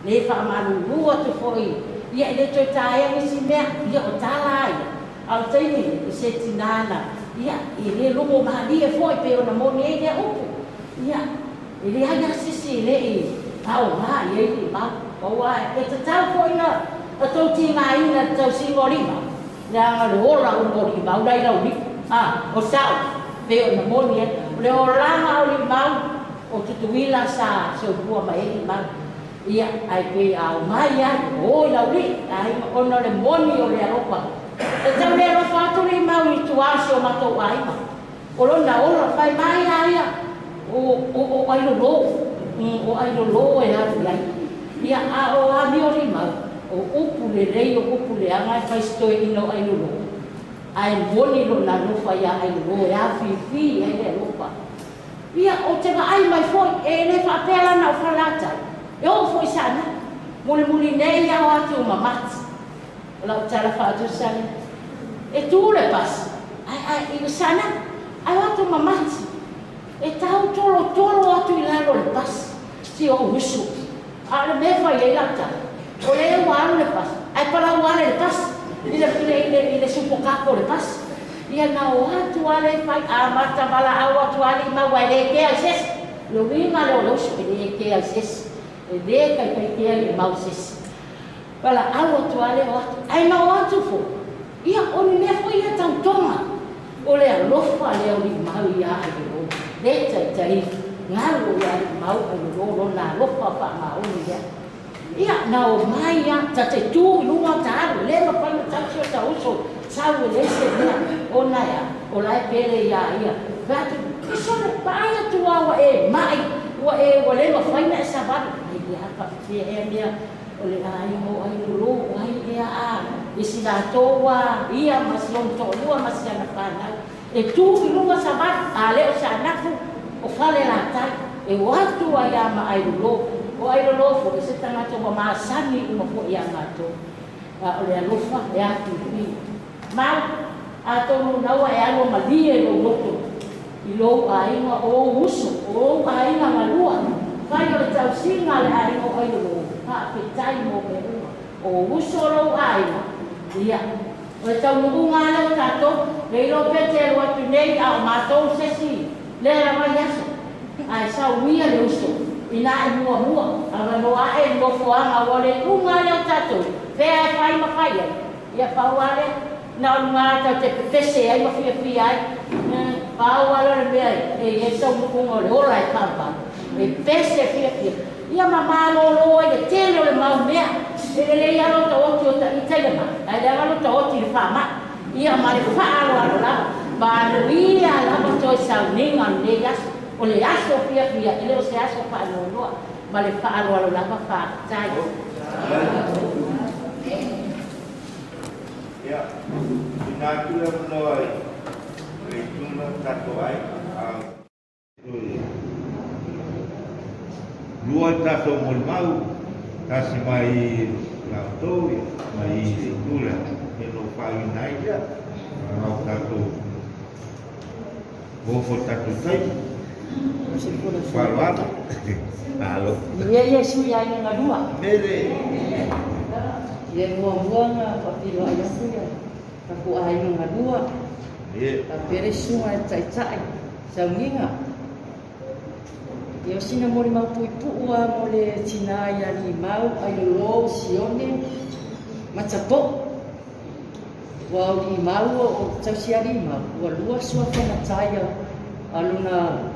Le faamalulu atu foi, ia e le toe taea nisi mea, ia o tala a ia. A o le taimi i se tinā na, ia, e le logo malie foi pei ona moni ai lea upu. Ia, e leai lava se isi e le i faaaoga i ai Limau. Aua e tatau foi na tou tigaina i le tausiga o Limau, leaga le ola uma o Limau la i lau lima. A, o sao, pei ona moni ai. O le olaga o Limau, o Tutuila sa soifua mai ai Limau. Ia, ae pei a omai ai, o i Laulii, aiga, ona o le moni o le alofa. E tau le alofa atu Limau i tua o si o matou aiga. O lona ola, fai mai a ia, o, o, o Ailolo, o Ailolo e alu i ai. Ia, a o amio Limau, o upu lelei o upu leaga e fai se toeaina o Ailolo, ae moni lona alofa iā Ailolo e afifi ai le alofa. Ia, ou te vaai mai foi, e le faapea la na o Falelatai, e oo foi Saanapu. Mulimuli nei ao atu ma Mati. O lau tala faatusa lea. E tu le pasi, ae, ae, i le Saanapu, ae o atu ma Mati. E tau tolotolo atu i lalo o le pasi, si ou uso. A o le mea e fai ai lau tala, o lea ua alu le pasi, ae palau ale le pasi, i le, i le, i le, i le supokako o le pasi. Ia na o atu lava lea e fai, amata valaau atu lava Limau ae le kea i se isi. O le uiga lea o le uso, e le kea i se isi. E le kaikai kea Limau i se isi. Valaau atu lava lea o atu. Ae na o atu foi, Ia, o ni mea foi ia tautoga, o le alofa lea o Limau iā Ailolo, le taitai galu ia Limau Ailolo lona alofa faamaoni lea. Ia, na omai lava, ta te tu i luga ta alu, e le mafai ona tausi o ta uso sau e leai se mea, ona e a? O la e pele iā ia. Fai atu, E sole, vaai atu lava ua e mai, ua e, ua le mafai ona e savali. Ai lea, faapefea ea mea o le aiga o Ailolo, o ai ea a i si latou a ia ma si ona toalua ma si ana fanau e tu i luga savali, a le o Saanapu o Falelatai e o atu ai a ma Ailolo. O Ailolo foi se tagata ua masani uma foi iā matou, a o le alofa e atu i i. Mau, atonu na ua e alu a malie lou loto i lou aiga o ou uso, o ou aiga galua, fai o le tausiga a le aiga o Ailolo, faafetai mo mea uma, o ou uso o lou aiga, ia, o le taunuuga lava lea o tatou, le iloa pea te alu atu nei a o matou se isi lea lava i aso, ae sauia le uso inā e muamua, avanoa ae i le nofoaga, ua le iuga lava lea o tatou, fea e fai ma fai ai, ia pau lava lea, na o luga tatou te pepese ai ma fiafia ai, pau lava lea o le mea e i ai le taunuuga o le ola e faavavau, e pese fiafia, ia ma malolo ai le tele o le mau mea, e lelei lava lota oti o ita i le mai, ae leaga lota oti i le faamai, ia ma le faaaloalo lava, manuia lava toe sauniga o lenei aso, o le aso fiafia, e le o se aso faanoanoa, ma le faaaloalo lava, faafetai. Ia, tuuina atu le avanoa i le itu lea o tatou aiga. Lua tatou molimau, tasi mai la outou, mai i le itu lea, ia na ou faauiina ai lea, leaga o tatou o foi tatou taimi. Faaaloalo. Malo. Ia Iesu ia aiga galua. Mele. Ia muamua na faafeiloai atu ia tatou aiga galua. Faapea le susuga i le Taitai, Sauniga. Ia o sina molimau puipuu lava mo le tina ia Limau, Ailolo, Sione ma Tapo'o. Ua o Limau o tausi a Limau, ua lua suafa matai a lona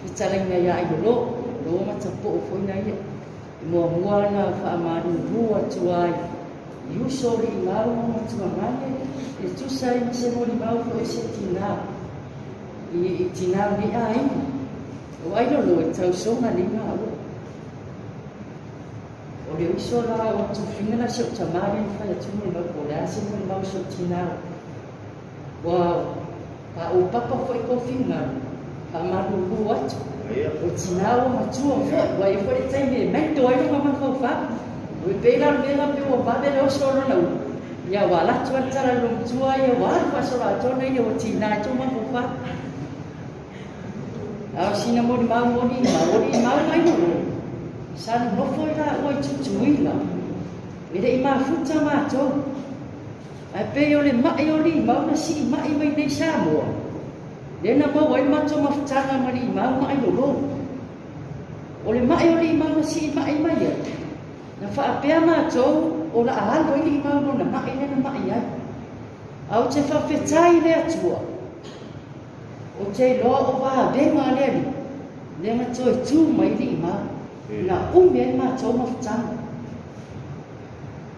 fetalaiga ia Ailolo, lo ma Tapo'o foi na ia. E muamua ona faamalulu atu ai i uso o Limau ma Matuagane e tusa ai ma se molimau foi o se tina i tina o nei aiga. O Ailolo e tausoga nei maua. O le uso la o Tufiga la si ou tama lea na fai atu molimau po o le a se molimau o si ou tina ua paopapa foi kou finagalo faamalulu atu. O tina ua matua foi, ua i ai foi le taimi e mento ai lona mafaufau. Ua pei la o le mea lena pei ua vave le oso o lona ulu, ia ua alu atu lava le tala i lona matua ia ua alu faasoloatoa ona ia ua tiga ai tou mafaufau. A o sina molimau moni mau, o limau mai lolo, sa nonofo ai laua i Tutuila, e le i mafuta matou. Ae pei o le ma'i o limau na sii ma'i mai nei Samoa, lea na maua ai le matou mafutaga ma limau ma ailolo. O le ma'i o limau na sii ma'i mai ai, na faapea matou o la a alu ai limau lona ma'i lea na ma'i ai. A ou te faafetai i le Atua, ou te iloa o vavega a le Alii, lea na toe tu mai limau, na umi ai le matou mafutaga.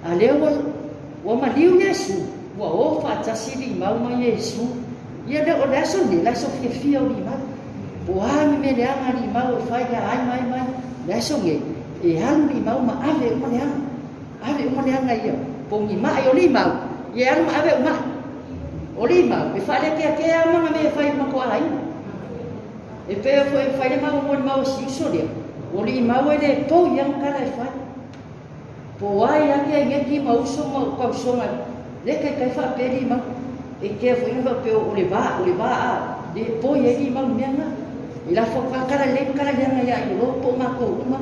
A lea ua, ua maliu Iesu, ua o faatasi limau ma Iesu. Ia lea, o le aso lenei, le aso fiafia o limau. Po o a ni mea leaga a limau e fai ia ai mai mai, le aso lenei, e alu limau ma ave uma leaga. Ave uma leaga ia. Po o ni maʻi o limau, ia e alu ma ave uma. O limau, e faalekeakea lava ma mea e fai ma ko aiga. E pei foi e fai le mau molimau a si uso lea, o limau e le pou ia na kala e fai. Po o ai ake ai ngeki ma uso ma kausoga le kaikai faapea limau. E kea foi na faapea o le va, o le va a le poi ai limau i mea na. I lafo ka kala lelei ma kala leaga ia i lolo po o makou uma.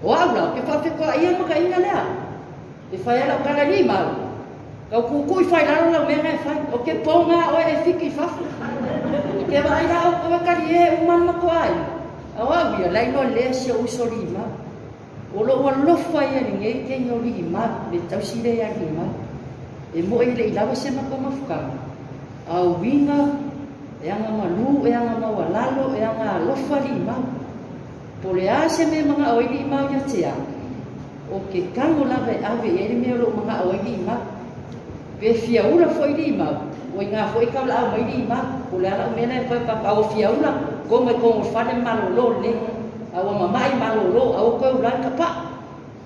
O au la, ke faafekoaia ma ka ina lea. E fai a lau kala limau. Kau kukui fai lalo lau mea na e fai. O ke pou nga oe e fiki i fafo. E ke vaai la o koe kali e uma ma ko ai. A o au ia, lai noa lea si o uso limau. O lou alofa ia i lenei taimi o Limau, le tausi lea ia Limau. E moʻi e leʻi lava se makou mafutaga, a uiga e aga malū e aga maualalo e aga alofa liʻimau. Po o le a se mea e manaʻo ai liʻimau iā te au, ʻo ke kago lava e ʻawe i ai le mea o loʻo manaʻo ai liʻimau. Pe fia ula foʻi liʻimau, ua inā foʻi kaulaʻau mai liʻimau, po o le a laʻu mea lā e fai papa, a ua fia ula, komo i kogo fale malōlō lelei, a ua mamaʻi malōlō, a ua koe ula ai ka paʻa.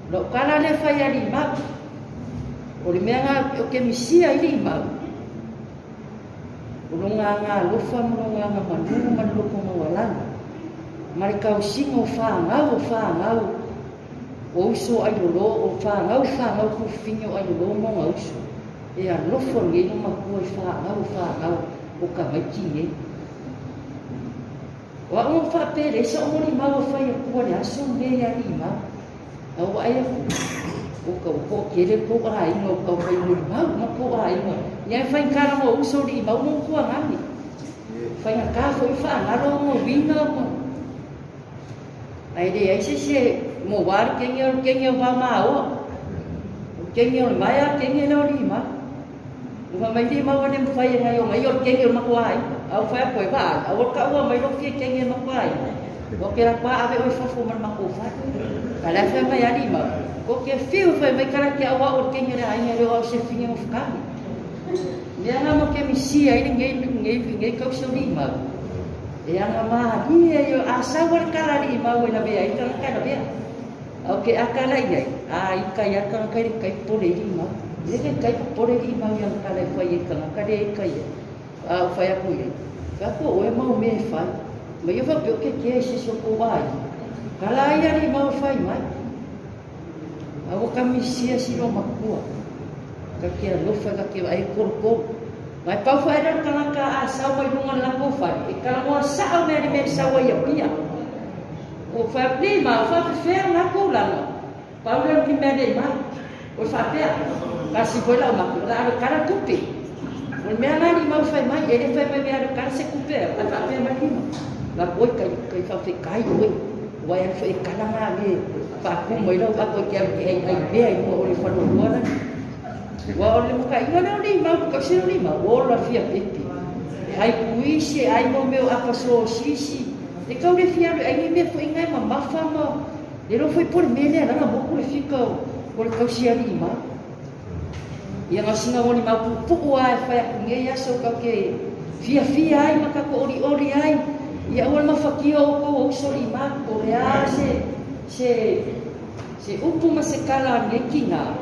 O la'u kala lea fai iā Liʻimau, o le mea na o ke misia i Liʻimau, o lona aga alofa ma lona aga malū ma le loko maualalo, ma le kaosiga o fanau o fanau o uso o ʻAilolo, o fanau o fanau kufufine o ʻAilolo ma ona uso, e alofa nei lo makua i fanau o fanau o tamaiti nei. O aʻu mau faapele, sa o molimau a fai aku a le aso lenei iā Liʻimau. A ua ʻai aku, ʻo ka ua hoʻokele kou ʻāina o kau fai molimau ma kou ʻāina. Ia e faigata mo uso Liʻimau mo kuagani. Faigata foʻi faagalo mo uiga mo. A e leai se isi e mo wā le kenge o le kenge o vao maoa. O le kenge o le maea kenge lea o Liʻimau. Ua mai Liʻimau e le mafai e gaio mai o le kenge o le makou ʻāina. A ua fai aku e vaai, a ua kaua mai lou fia kenge e makou ʻāina. Ua kela pā ʻawe ʻoe i fafo ma le makou fale. A le a fai mai a Liʻimau, ko ke fiu fai mai kala ke au aʻu o le kenge o le ʻāina e leo au se fine o fukami. Mea nga mo ke misia i lenei nei nei kausi o Liʻimau. E aga mālie i o a sau a le kala Liʻimau e lawe ai kanaka e lawea. A o ke ʻaka la i ai, a i kai a kanaka i le kai popole i Liʻimau. E le ke kai popole Liʻimau i ana kala e fai ai kanaka le i kai ai. A o fai aku i ai, Fai aku ʻoe mau mea e fai. Ma ia faapea o ke kea i se isi o kou ʻāina. Kala ai ia Liʻimau e fai mai. A ua ka misia si lou makua. Ka ke alofa ka ke vaai kolokolo. Ma e pau foʻi ai le kanaka a sau mai luga o le lakou fale, e kalamoa saʻo mea le mea e sau ai ia pia. O fai aku nei ma o faafefea na kou lana. Pau lea o ni mea nei ma. O faapea, kasi foi lau maku, o le a kala tupe. O le mea la ni mau fai mai, e le fai mai mea alu kala se kupe, a faapea mai lima. La oi kai, kai faafekai oi. Ua e alu foi e kala ngā le faaku mai lau ako i ke alu ke ai ai mea i mua o le whanuanua la. Ua o le makaʻiga lea o nei mau, ka se o nei mau, o la fia pepe. E ai puisi, e ai mau mea o apa sosisi. E kau le fia alu e ai ni mea foi ngai mamafa ma le lo foi po le mea lea lana moku le fika o le kausi aliʻi ma. Ia nga singa o ni mau puʻupuʻu a e fai aku nei aso kau ke fiafia ai ma ka koʻoliʻoli ai. Ia ua le mafakia o kou o uso liʻi ma po le a se se se upu ma se kala nei kina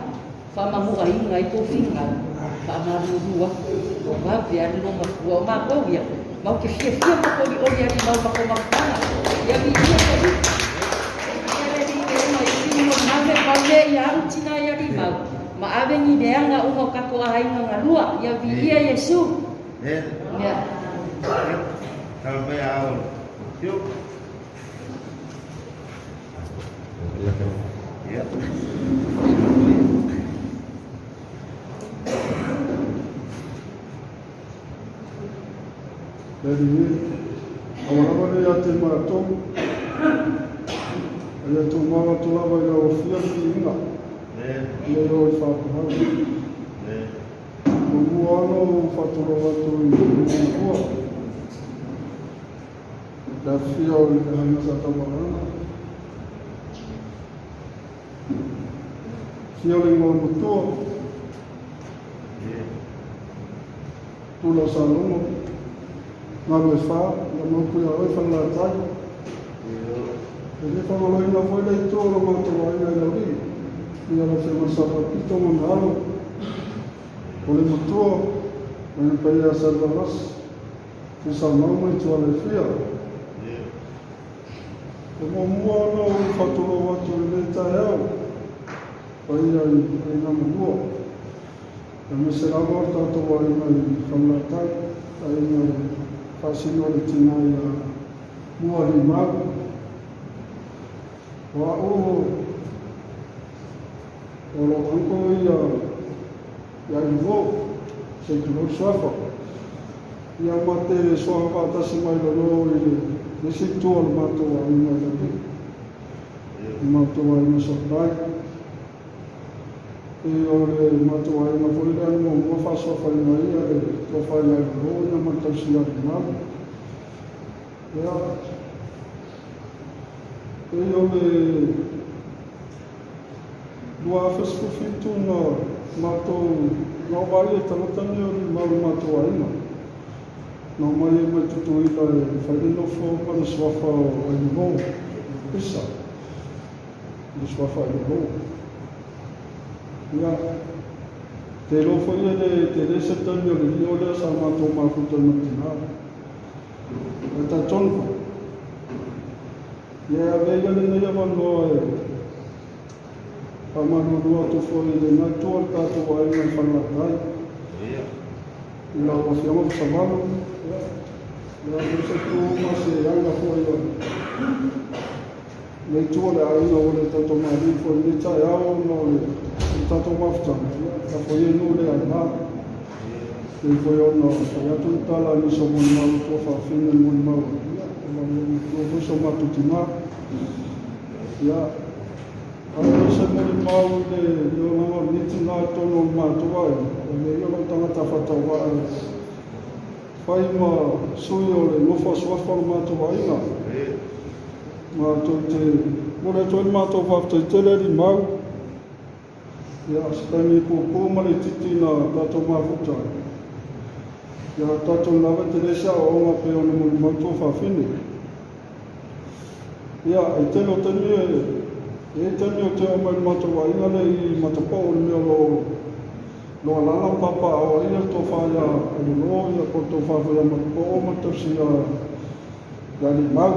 faamamoʻaiga ai kou finagalo faamalulu aku ua vave a le lua makua o makou ia mau ke fiafia ma koʻoliʻoli aliʻi mau ma kou mafutaga ia viia foʻi ia le alii ke uma i fino mave pau e ia aʻu tina i aliʻi mau ma ʻawe ni leaga uma o kakou ʻāina galua ia viia Iesu. Ia. Tala mai a ao tio. Ia. Le alii e, aua lava nei ia te matou, a ia tou mau atu lava i lau afia le viiga, ia i o i faapahau. Muamua ona ou faatulou atu i le Atua, le afifio o le aiga sa Taualana, afio le igoa matua, Tula o Salogo, Galu e Fa, ia mau pui a oe Falelatai. E le faagaloina foi le itu o lo matou aiga i Laulii, i lau Afioga i le Sao Faapito ma ona alo, o le matua, ma le paia ia Salevalasi, Tuisamau ma Ituala e fia. E muamua ona ou faatulou atu i lenei taeao, paia i aiga malua. Aemaise lava o le tatou aiga i Falelatai, aiga e faasino le tina ia Mualimau. O a'u o lou uncle ia ia Ivo, se i tulou le suafa. Ia ma te soafa faatasi mai lalo i le isi itu o le matou aiga i Laulii, le matou aiga Sapatai. E o le matou aiga foi lea na muamua faasoafaina ai le tofa ia Ailolo ia ma le tausi ia Limau. Ia, e o le 2017 na matou na o vai e tagata nei o Limau i le matou aiga. Na omai ai mai Tutuila e fai le nofo ma le suafa o Ailolo, Pisa, le suafa Ailolo. Ia, te iloa foi e le tele se taimi o le lio lea sa matou mafuta ai ma le tina. Ae talitonu foi, ia e avea ia lenei avanoa e faamalulu atu foi i lena itu o le tatou aiga i Falelatai. I lau Afioga Fasavalu, ia, le a foi se tu ma se aga foi o le itu o le aiga ua le tautamalii foi i lenei taeao ona o le tatou mafutaga, ia, lafo ia i nuu le aina. E foi ona fai atu le tala a nisi o molimau tua faafine le molimau, ia, o lau foi so matou tina. Ia, a o se molimau i le olaga o lenei tina i totonu o le matou aiga, e le ia lou tagata faatauvaa e fai ma sui o le nofo a suafa o le matou aiga. Matou te momoli atu ai le matou faafetai tele Limau. Ia, se taimi puupuu ma le itiiti na tatou mafuta ai. Ia, tatou lava e tele se aoaoga pei ona molimau tua faafine. Ia, e tele o taimi e i taimi o te oo mai le matou aiga le i Matapoo le mea o lo alaala ma papaaao ai le tofa ia Ailolo, ia po o le tofa foi ia Matapoo ma le tausi ia Limau.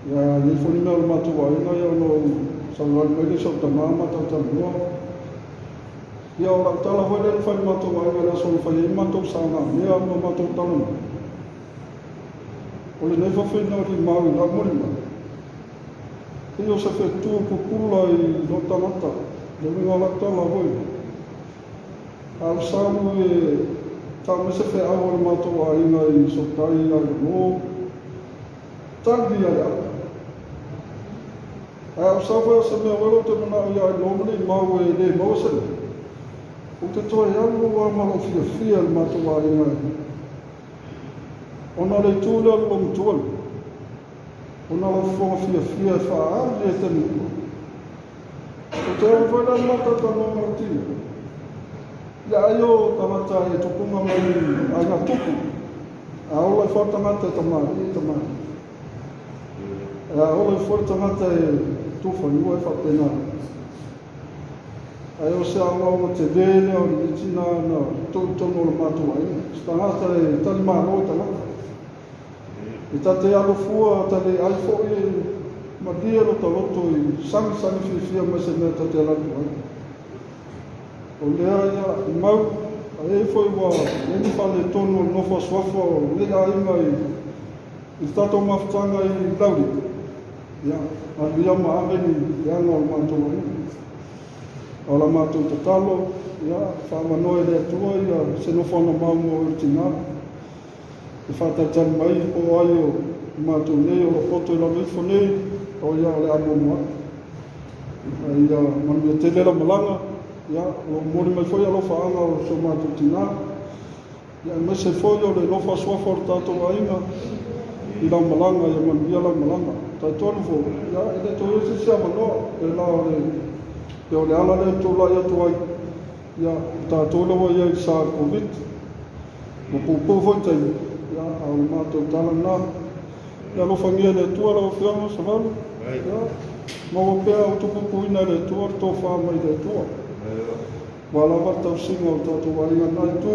Ia, i ai foi le mea o le matou aiga, ia ona ou savalivali mai lea i si ou tama ma talatalanoa. Ia, o lau tala foi lea na fai i le matou aiga i le aso na fai ai matou sagamea ma matou talanoa. O lenei fafine o Limau i lau molimau, pei o se fetu pupula i lou tagata, le uiga o lau tala foi. A ou sau e tau mai se feau a le matou aiga i Sotai i Ailolo, tali ia le apa. Ae a ou sau foi o se mea uela ou te manao ia Ailolo ma Limau e le maua se mea, ou te toe alu lava ma lou fiafia i le matou aiga ona o le itu lea o le loomatua lea. Ona o lau fofoga fiafia e faaali e te matua. Ou te alu foi la i le matata ma lau tina. Ia ai o tagata e tupunga mai aiga tupu. A ola i fo le tagata e tamalii e tamalii. A ola i fo le tagata e tufanua e faapena. Ae o se aoaoga tele lea o lenei tina na tuu i totonu o le matou aiga. Se tagata e talimalo i tagata. E ta te alo fua ta le ai foi e malie lo ta loto i sagisagi fiafia mai se mea ta te alu atu ai. O lea ia mau, a e foi ua i ai ni faaletonu o le nofo a suafa o lenei aiga i le tatou mafutaga i Laulii, ia, alu ia ma ave ni leaga o le matou aiga. A o la matou tatalo, ia, faamanoa e le Atua ia se nofoaga mau mo oe le tina, e faatalitali mai po o ai o matou nei o lo o poto i lalo ifo nei, o ia o le a muamua atu. A ia manuia tele lau malaga, ia, o lo o momoli mai foi alofaaga o si o matou tina, ia aemaise foi o le alofa suafa o le tatou aiga i lau malaga, ia manuia lau malaga. Talitonu foi, ia, e le toe i ai se isi avanoa, pe la o le, pe o le ala lea e tulai atu ai, ia, o tatou lea ua i ai i le sa o le Covid, ua puupuu foi le taimi, ia, a o le matou tala lena. Ia alofagia e le Atua lau Afioga Savalu, ia, maua pea utupupuina e le Atua le tofa mai le Atua. Ua lava le tausiga o le tatou aiga i lena itu,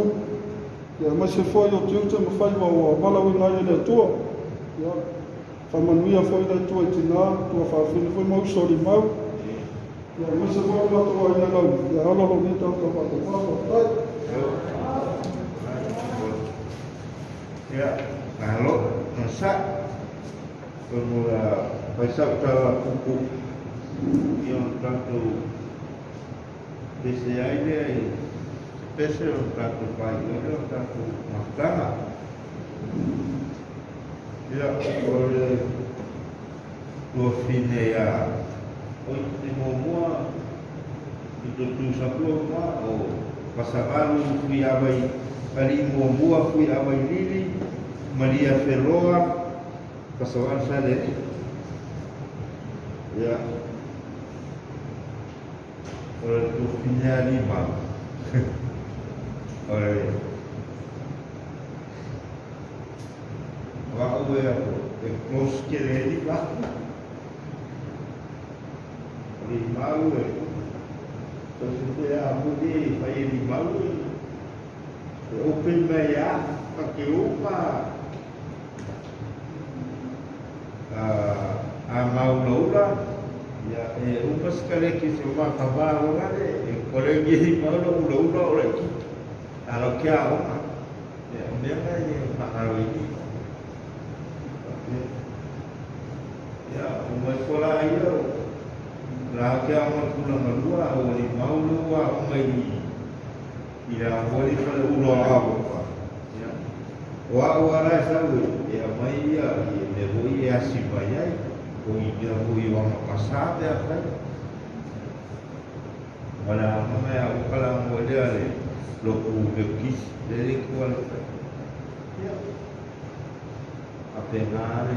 ia aemaise foi o tiute ma faiva ua valaauina ai e le Atua. Ia, faamanuia foi le Atua i tina, tua faafine foi ma uso o Limau. Ia aemaise foi o le matou aiga i Laulii, ia ola lou nei tagata faatauvaa, faafetai. Ia, malo, onosai. Atonu o le a fai sau tala puupuu ia ona tatou pese ai lea i se pese ona tatou faaiu ai lea o le tatou mafutaga. Ia, o le tuafine ia Oitini muamua. I to Tusapua uma o Pasavalu Fuiava i Ali Muamua Fuiava i Lili Maria Feloa Pasavalu Sale. Ia o le tofina lima o le wa'u e ako e close ke le ni pa o le mau e to se te a muli fai e li mau e open mai a pa ke upa a mau laula ia e upa sekali ki se ma ka ba lo le e kolegi i mau lo ula ula o le ki a lo kia o ia o mea mai e mahalo i ia o mai kola ia o la kia o mai kula malua o li mau lua o mai i la moli fale ula a o pa ia o a o ala e sau e a mai ia i me voi e asi mai ai o i mea voi o ama pasā pe a whai wala ama mai a ukala mo lea le loku meo kisi le le kua le whai ia a pe ngā le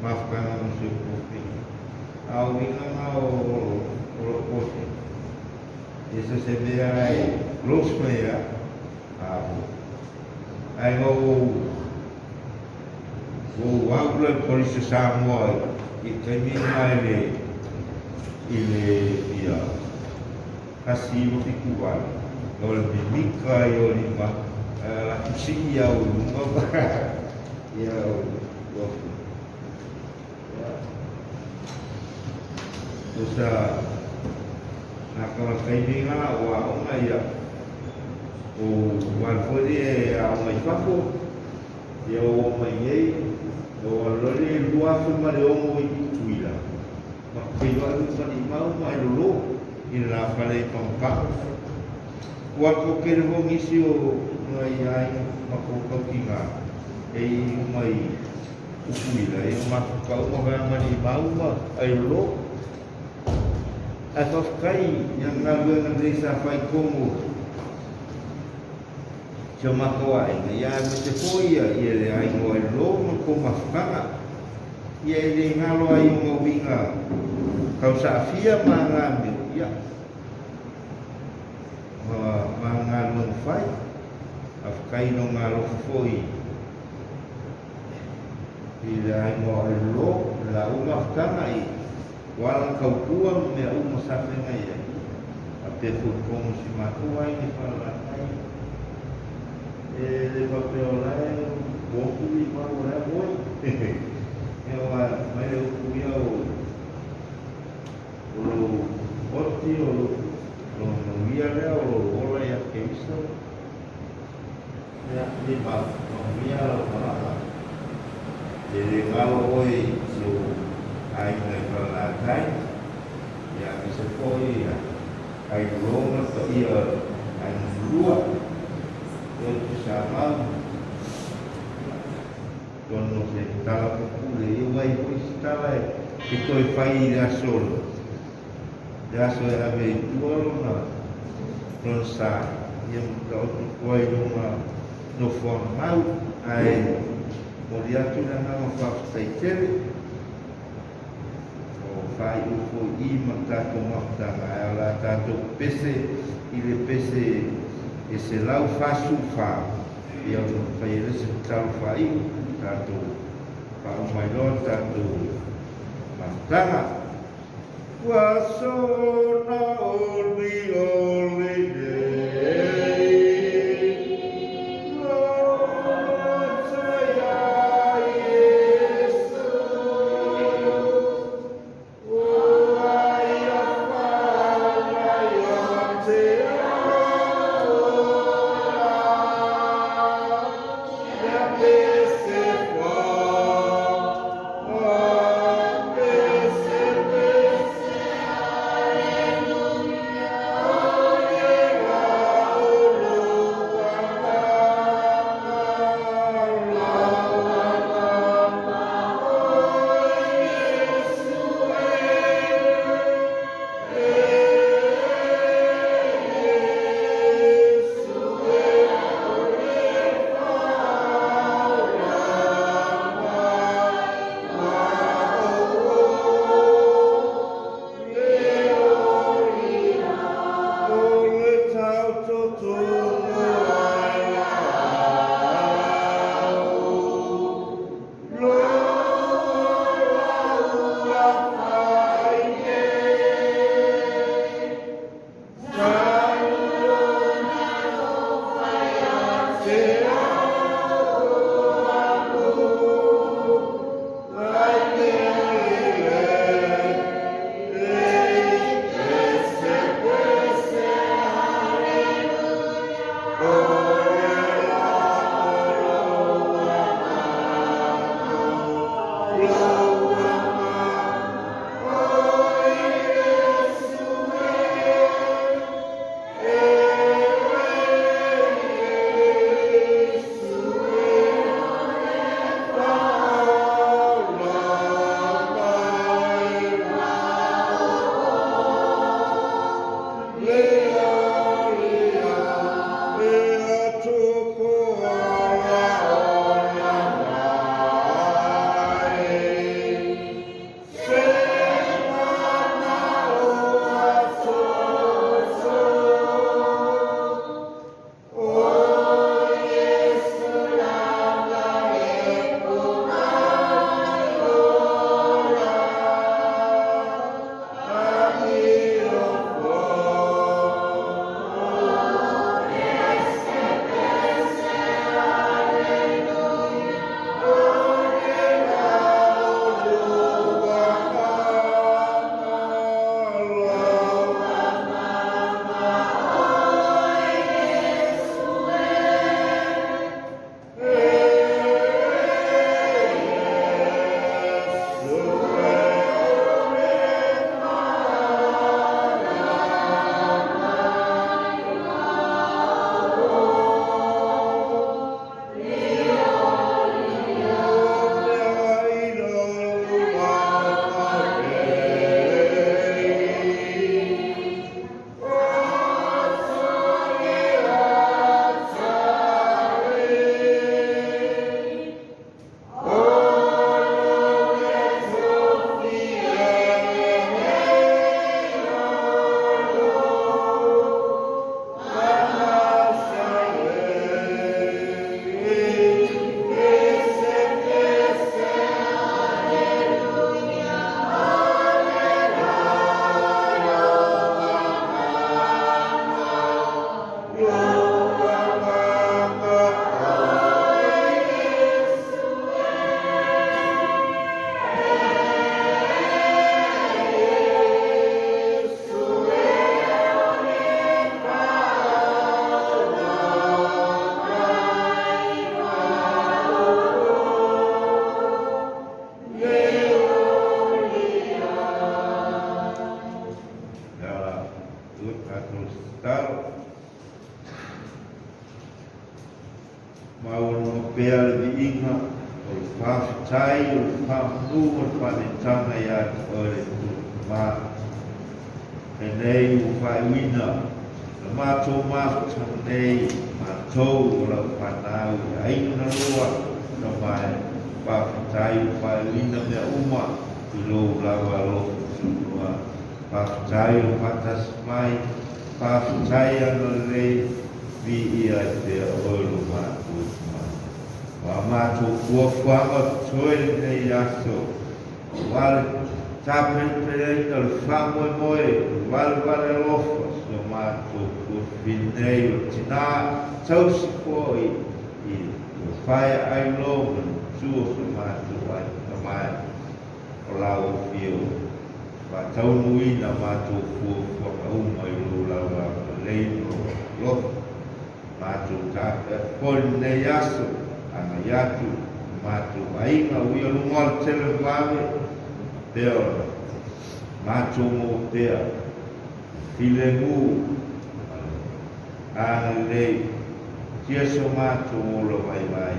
mafukanga mo se kopi a o winga ngā o lo kosi e se se mea e close mai a a ai o o au le polisi Samoa i taimi mai le i le ia kasi mo te kuwai o le mimika i o lima la kusi ia o lunga ia o ia o sa na kawa taimi ngā o a onga ia o walfori e a onga i fafo ia o mai ei o alole lua afe ma le omo i tuila ma peiwa uma ni mau ma e lolo i la fale i pampanga ua ko kere ho ngisi o ngai ai ma ko kaukinga e i uma i upuila e ma ka uma vai ma ni mau ma ai lolo a whawhkai ia ngā luenga nei sa whai kongo Kia mako ai, ia me te foia, ia le ai ngoa e lō ma ko mawhanga. Ia e le ngalo ai o ngā winga kau saafia ma ngā meo, ia. Ma ngā luang whai, a whakai no ngā lofu foi. I le ai ngoa e lō, la uma whakanga i walang kaupua mea uma sawhenga ia. A te fui kongo si mātua ai ni whalatai. E le papel lá é o oku i mau lá moi. E o mai le oku ia o lo oti o lo novia lea o lo ola ia ke iso. Ia ni ma novia lo malaka. E le ngalo oi lo ai ngai whalatai. Ia mi se foi ia ai longa pa ia ai lua. E te sa mau kono se tala popule e wai hoi se tala e toe whai i le aso le aso e ave i tua lona lona sa ia mata otu koa i lona nofoaga mau ae moli atu le agaga faafetai tele o faaiʻu foʻi ma tatou mafutaga ae o la tatou pese i le pese e se lau fasu fa ia o fai e le se talo faaiʻu tatou faaumailoa tatou mafutaga ua sona oli oli nei pea le viiga o le faafetai o le faamanu ma le faaneetaga iā te oe le Atua Tamā. Lenei ua faaiuina le matou mafutaga nei, matou o lau fanau i aiga na lua, tama e, faafetai ua faaiuina mea uma i lou lava alofa tunoa. Faafetai o faatasi mai, faafetai agalelei, viia ai pea oe lo matou Tamā. O a matou fuafuaga o totoe lenei aso, aua le tapenapenaina o le faamoemoe, o valevale alofa si o matou tuafafine nei o le tinā tausi foi i le faeailo ma le matua o si o matou aiga tama e, o lau afio faataunuuina matou fuafuaga uma i lou lava agalelei ma lou alofa. Matou tape atu foi lenei aso, agai atu i matou aiga ua ia luga o le tele vave, pea ona matou maua pea le filemu ma le agalelei, tia so matou ola vaivai,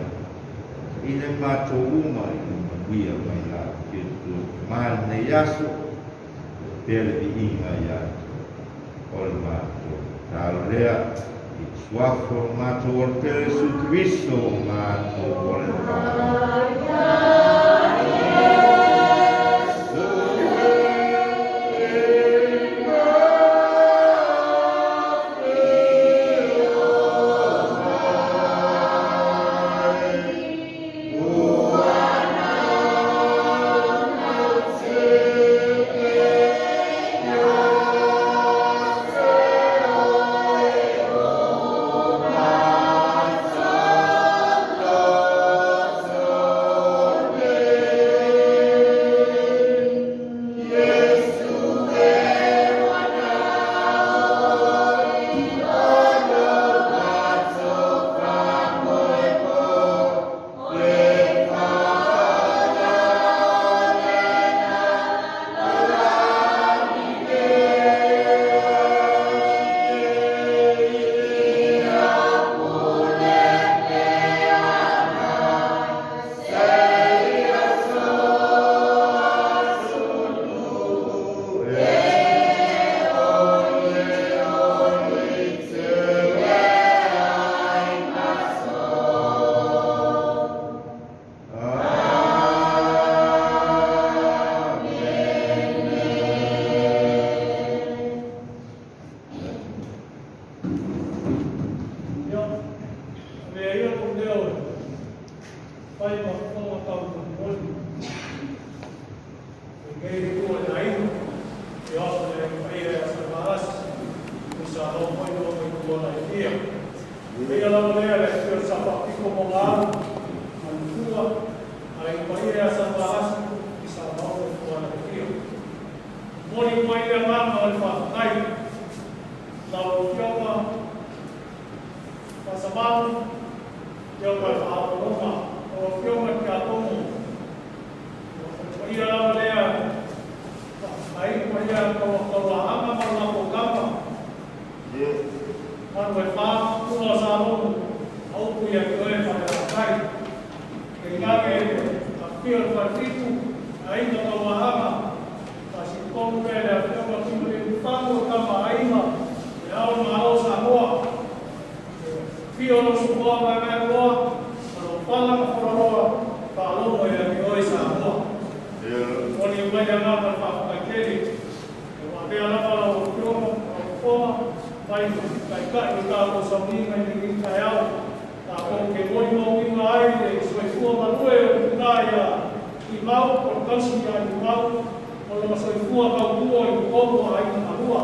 taina matou uma i le manuia mai lau Afio Tua Tamā lenei aso, pea le viiga iā te oe. O le matou tatalo lea i le suafa o le matou Ola pele Iesu Keriso o matou ola i le vaa. Avea ia lou leo e fai ma fofoga taumolimoli lenei itu o le aiga, e oso le aiga paia ia Salevalasi, i sa lau foi lua maituana e fia. Paia lava lea le afio o le Sa Faapito ma ona alo, ma le matua, aiga paia ia Salevalasi, i sa lau maituana e fia. Momoli mai le agaga o le faafetai lau Afioga Faasamanu, Afioga i le Faaoloologa, lau Afioga i le Tiakono, o le paia lava lea aiga paia taulaaga ma le latou tama, manu e fa tula o Salogo, a upu ia te oe Falelatai. Tainane afifio o le Falefitu, aiga taulaaga, faasitonu lea le Afioga Tuimalealiifano o tama aiga, le Ao o le Malo o Samoa, afio lou Sumoa Vaevaeloa, ma lou fala ma folaloa, faalogo ia te oe Samoa. Momoli mai le agaga o le faafetai tele, e ua avea lava lau Afioga, lau fofoga, fai ma taitai o tatou sauniga i lenei taeao, tatou te molimauina ai le soifua malue o le tina ia Limau, o le tausi ia Limau, o lona soifua tautua i totonu o aiga na lua.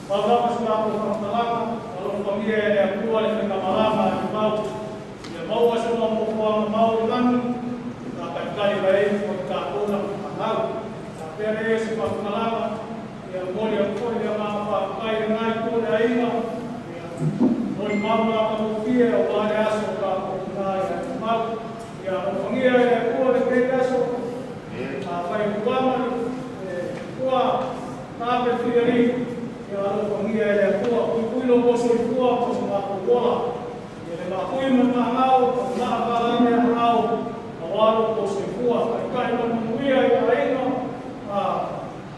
Pau lava si matou faamatalaga, alofagia e le Atua le faigamalaga a Limau, ia maua se maopoopoaga mau i lagi, na talitali mai ai foi tatou na fanau. Faapea lea se faamatalaga, ia momoli atu foi le agaga faafetai i lena itu o le aiga, ia molimau matagofie aua le aso o tatou tina ia Limau. Ia alofagia e le Atua lenei aso, afai tulaga le tua tape filialii, ia alofagia e le Atua, puipui lo soifua ma so matou ola. Ia le Le lafui ma mangau, ma valai me au, a walo ko se fua, kai kai ma manuia i aiga, a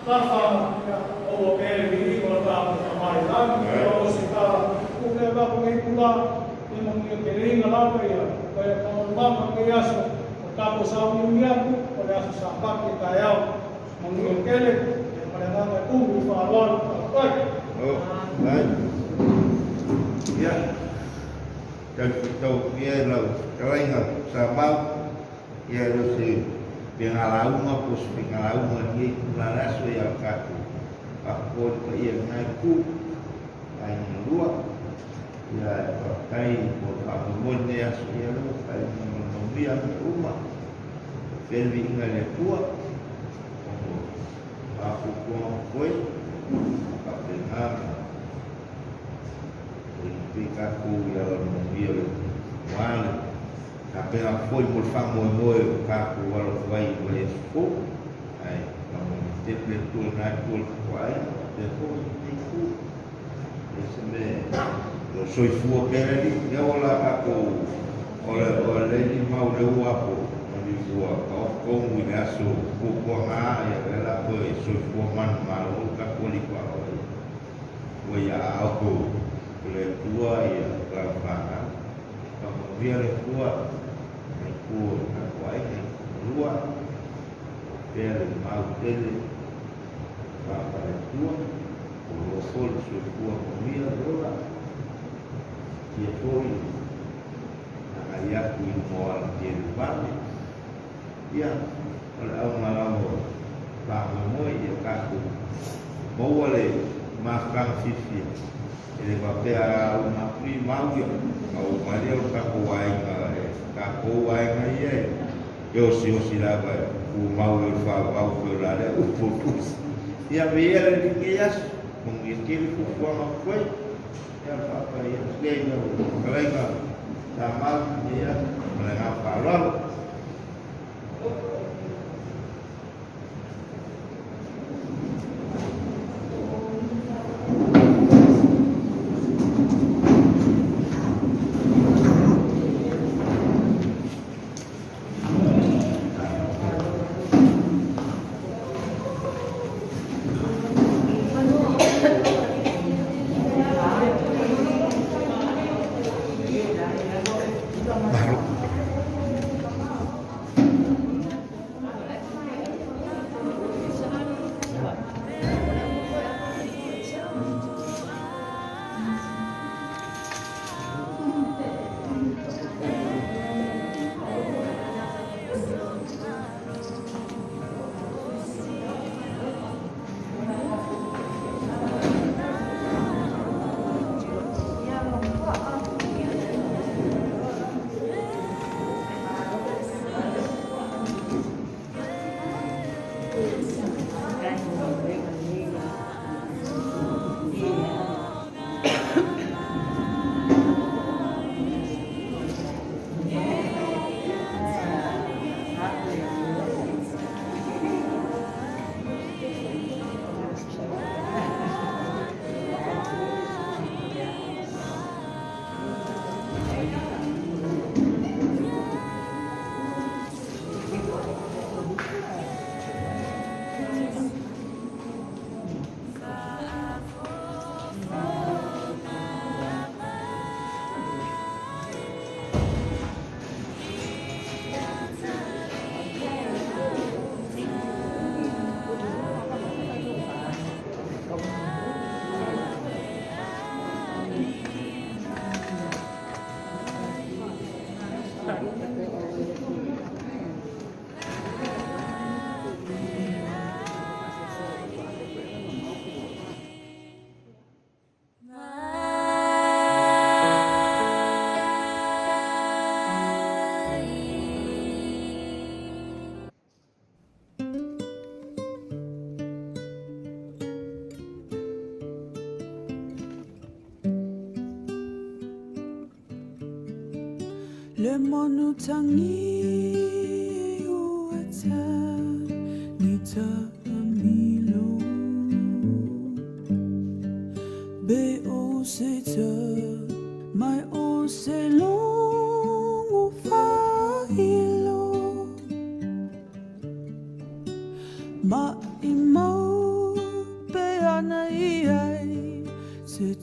tafa, ia, o pele vi o la ta mai langi, o se ta, ku le ba ku ngai kula, i manuia ke ringa lava ia, ko ia ka o mama ke aso, o tapo sa uni uni aku, o le aso sa pa ke ka eau, manuia kele, ia ma le nganga ku i whaaloalo, kai. Oh, ai. Ia. Tau tau ia lau kalainga sa mau ia lo se pengalaunga pos pengalaunga ni kula laso ia ka pa ko ia ngai ku ai lua ia kai ko pa mo ne aso ia lo kai mo via uma felvi inga le tua o pa ko ko koi pa penga pika ku ia lo via le wale ka pena foi mo fa mo mo ka ku walo vai o le fo ai ka mo te ple tu na tu ai te fo te ku ese me lo soy fu pere ni ya wala ka ko ole ole ni mau le ua po ni ua ka ko mu ya so ku ko ha ya la ko soy fu man ma lo ka ko li pa o ya o le tua ia ka pa ka mo via le tua e ku ka ko ai e lua pere mau tele pa pa le tua o lo sol su tua mo via lola ia foi na ia ku i mo ala te vale ia o le au malamo pa mo ia ka ku mo le ma ka fifia ele va pea una pri mau ia au maria o ka ko ai ka ko ai ngai ia e o si la va ku mau e fa au ko la le u po pus ia me ia le ke as mo ia ke ku ku ma ko ia pa pa ia le no kalenga ta mal ia le nga pa lo. Le monu tangi uata nita milo be o se te mai o se lo.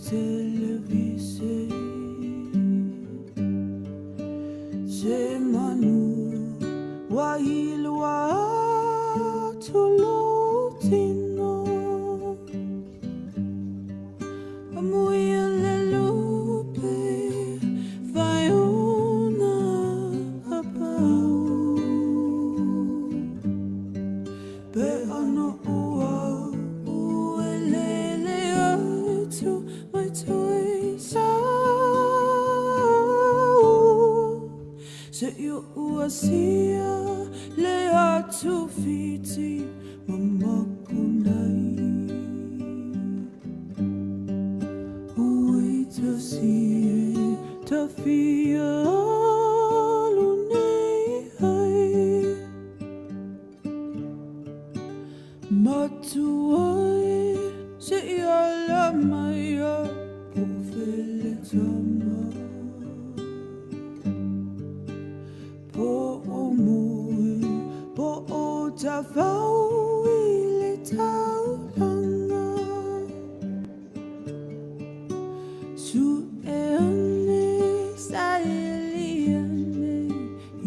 Televise Se manu wa ilua tulutino Amuia le lupe vaiona apau Pe ano ua uelele atu mai toi sau Se io ua sia le atu fiti mamakunai Ui tasi e tafia alu nei ai Matuai se ia la maia po fele tama Po o mui, po o tawhau i le taulanga Su e ane, sa e li ane,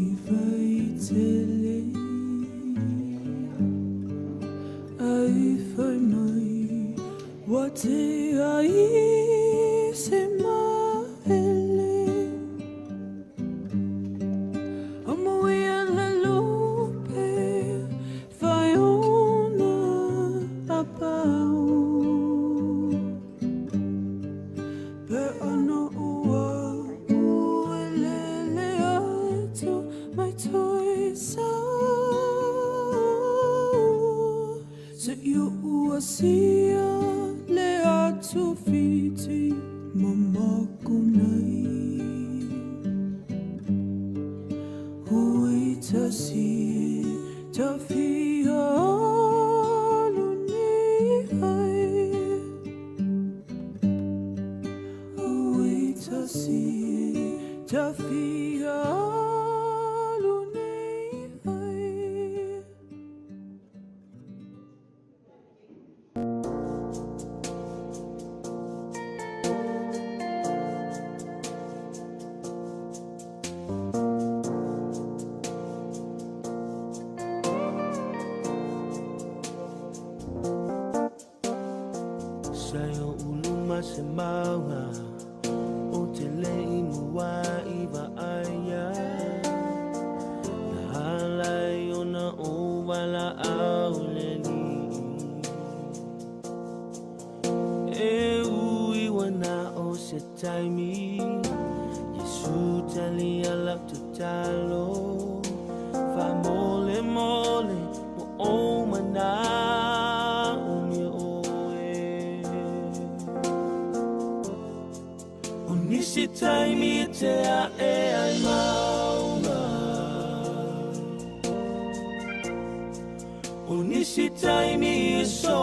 i vai tele Ai whai mai, wa te ai se maele Amuia le lupe, whai ona apau Pe ano ua, uelele atu mai toi sau Se io ua sia le atu fiti mamakunai Ui tasi tafia alu nei ai Ui tasi tafia alu nei ai Sa yo uluma se maunga O te lei mua i vaaya Na halai ona o wala au le li E ui wana o se taimi Yesu tali ala tu talo Fa mole mole mo o mana umi oe O nisi taimi te a e ai maunga O nisi taimi e so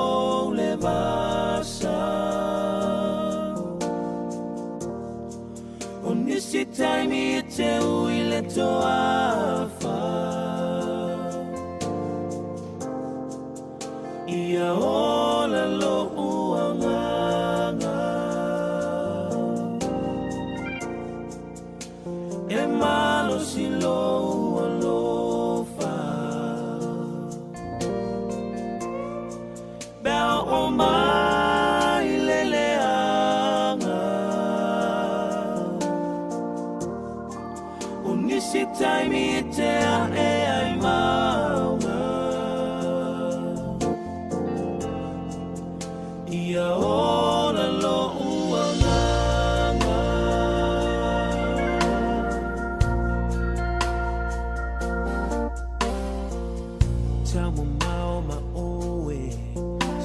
le vasa O nisi taimi e te ui le toafa Ia ola lo uanganga E malo si lo alofa Bea o mai le leanga O nisi taimi e te a e ai maunga Ia ola lo uanganga Tau mamao ma oe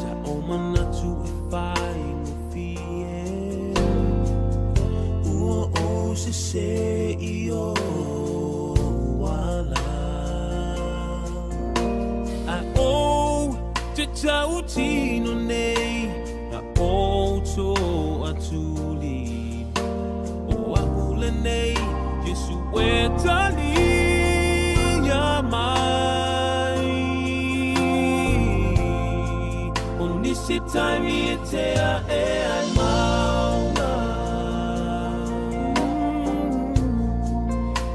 Sa o manatu e whai ngofie Ua o se se i o wala A o te tau tino nei A o tō atuli O ahule nei Yesu e tali ia mai O O nisi taimi e te ae ai mauga.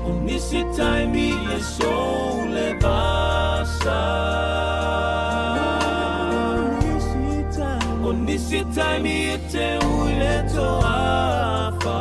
O nisi taimi e sou le vasa. O nisi taimi e te ui le toafa.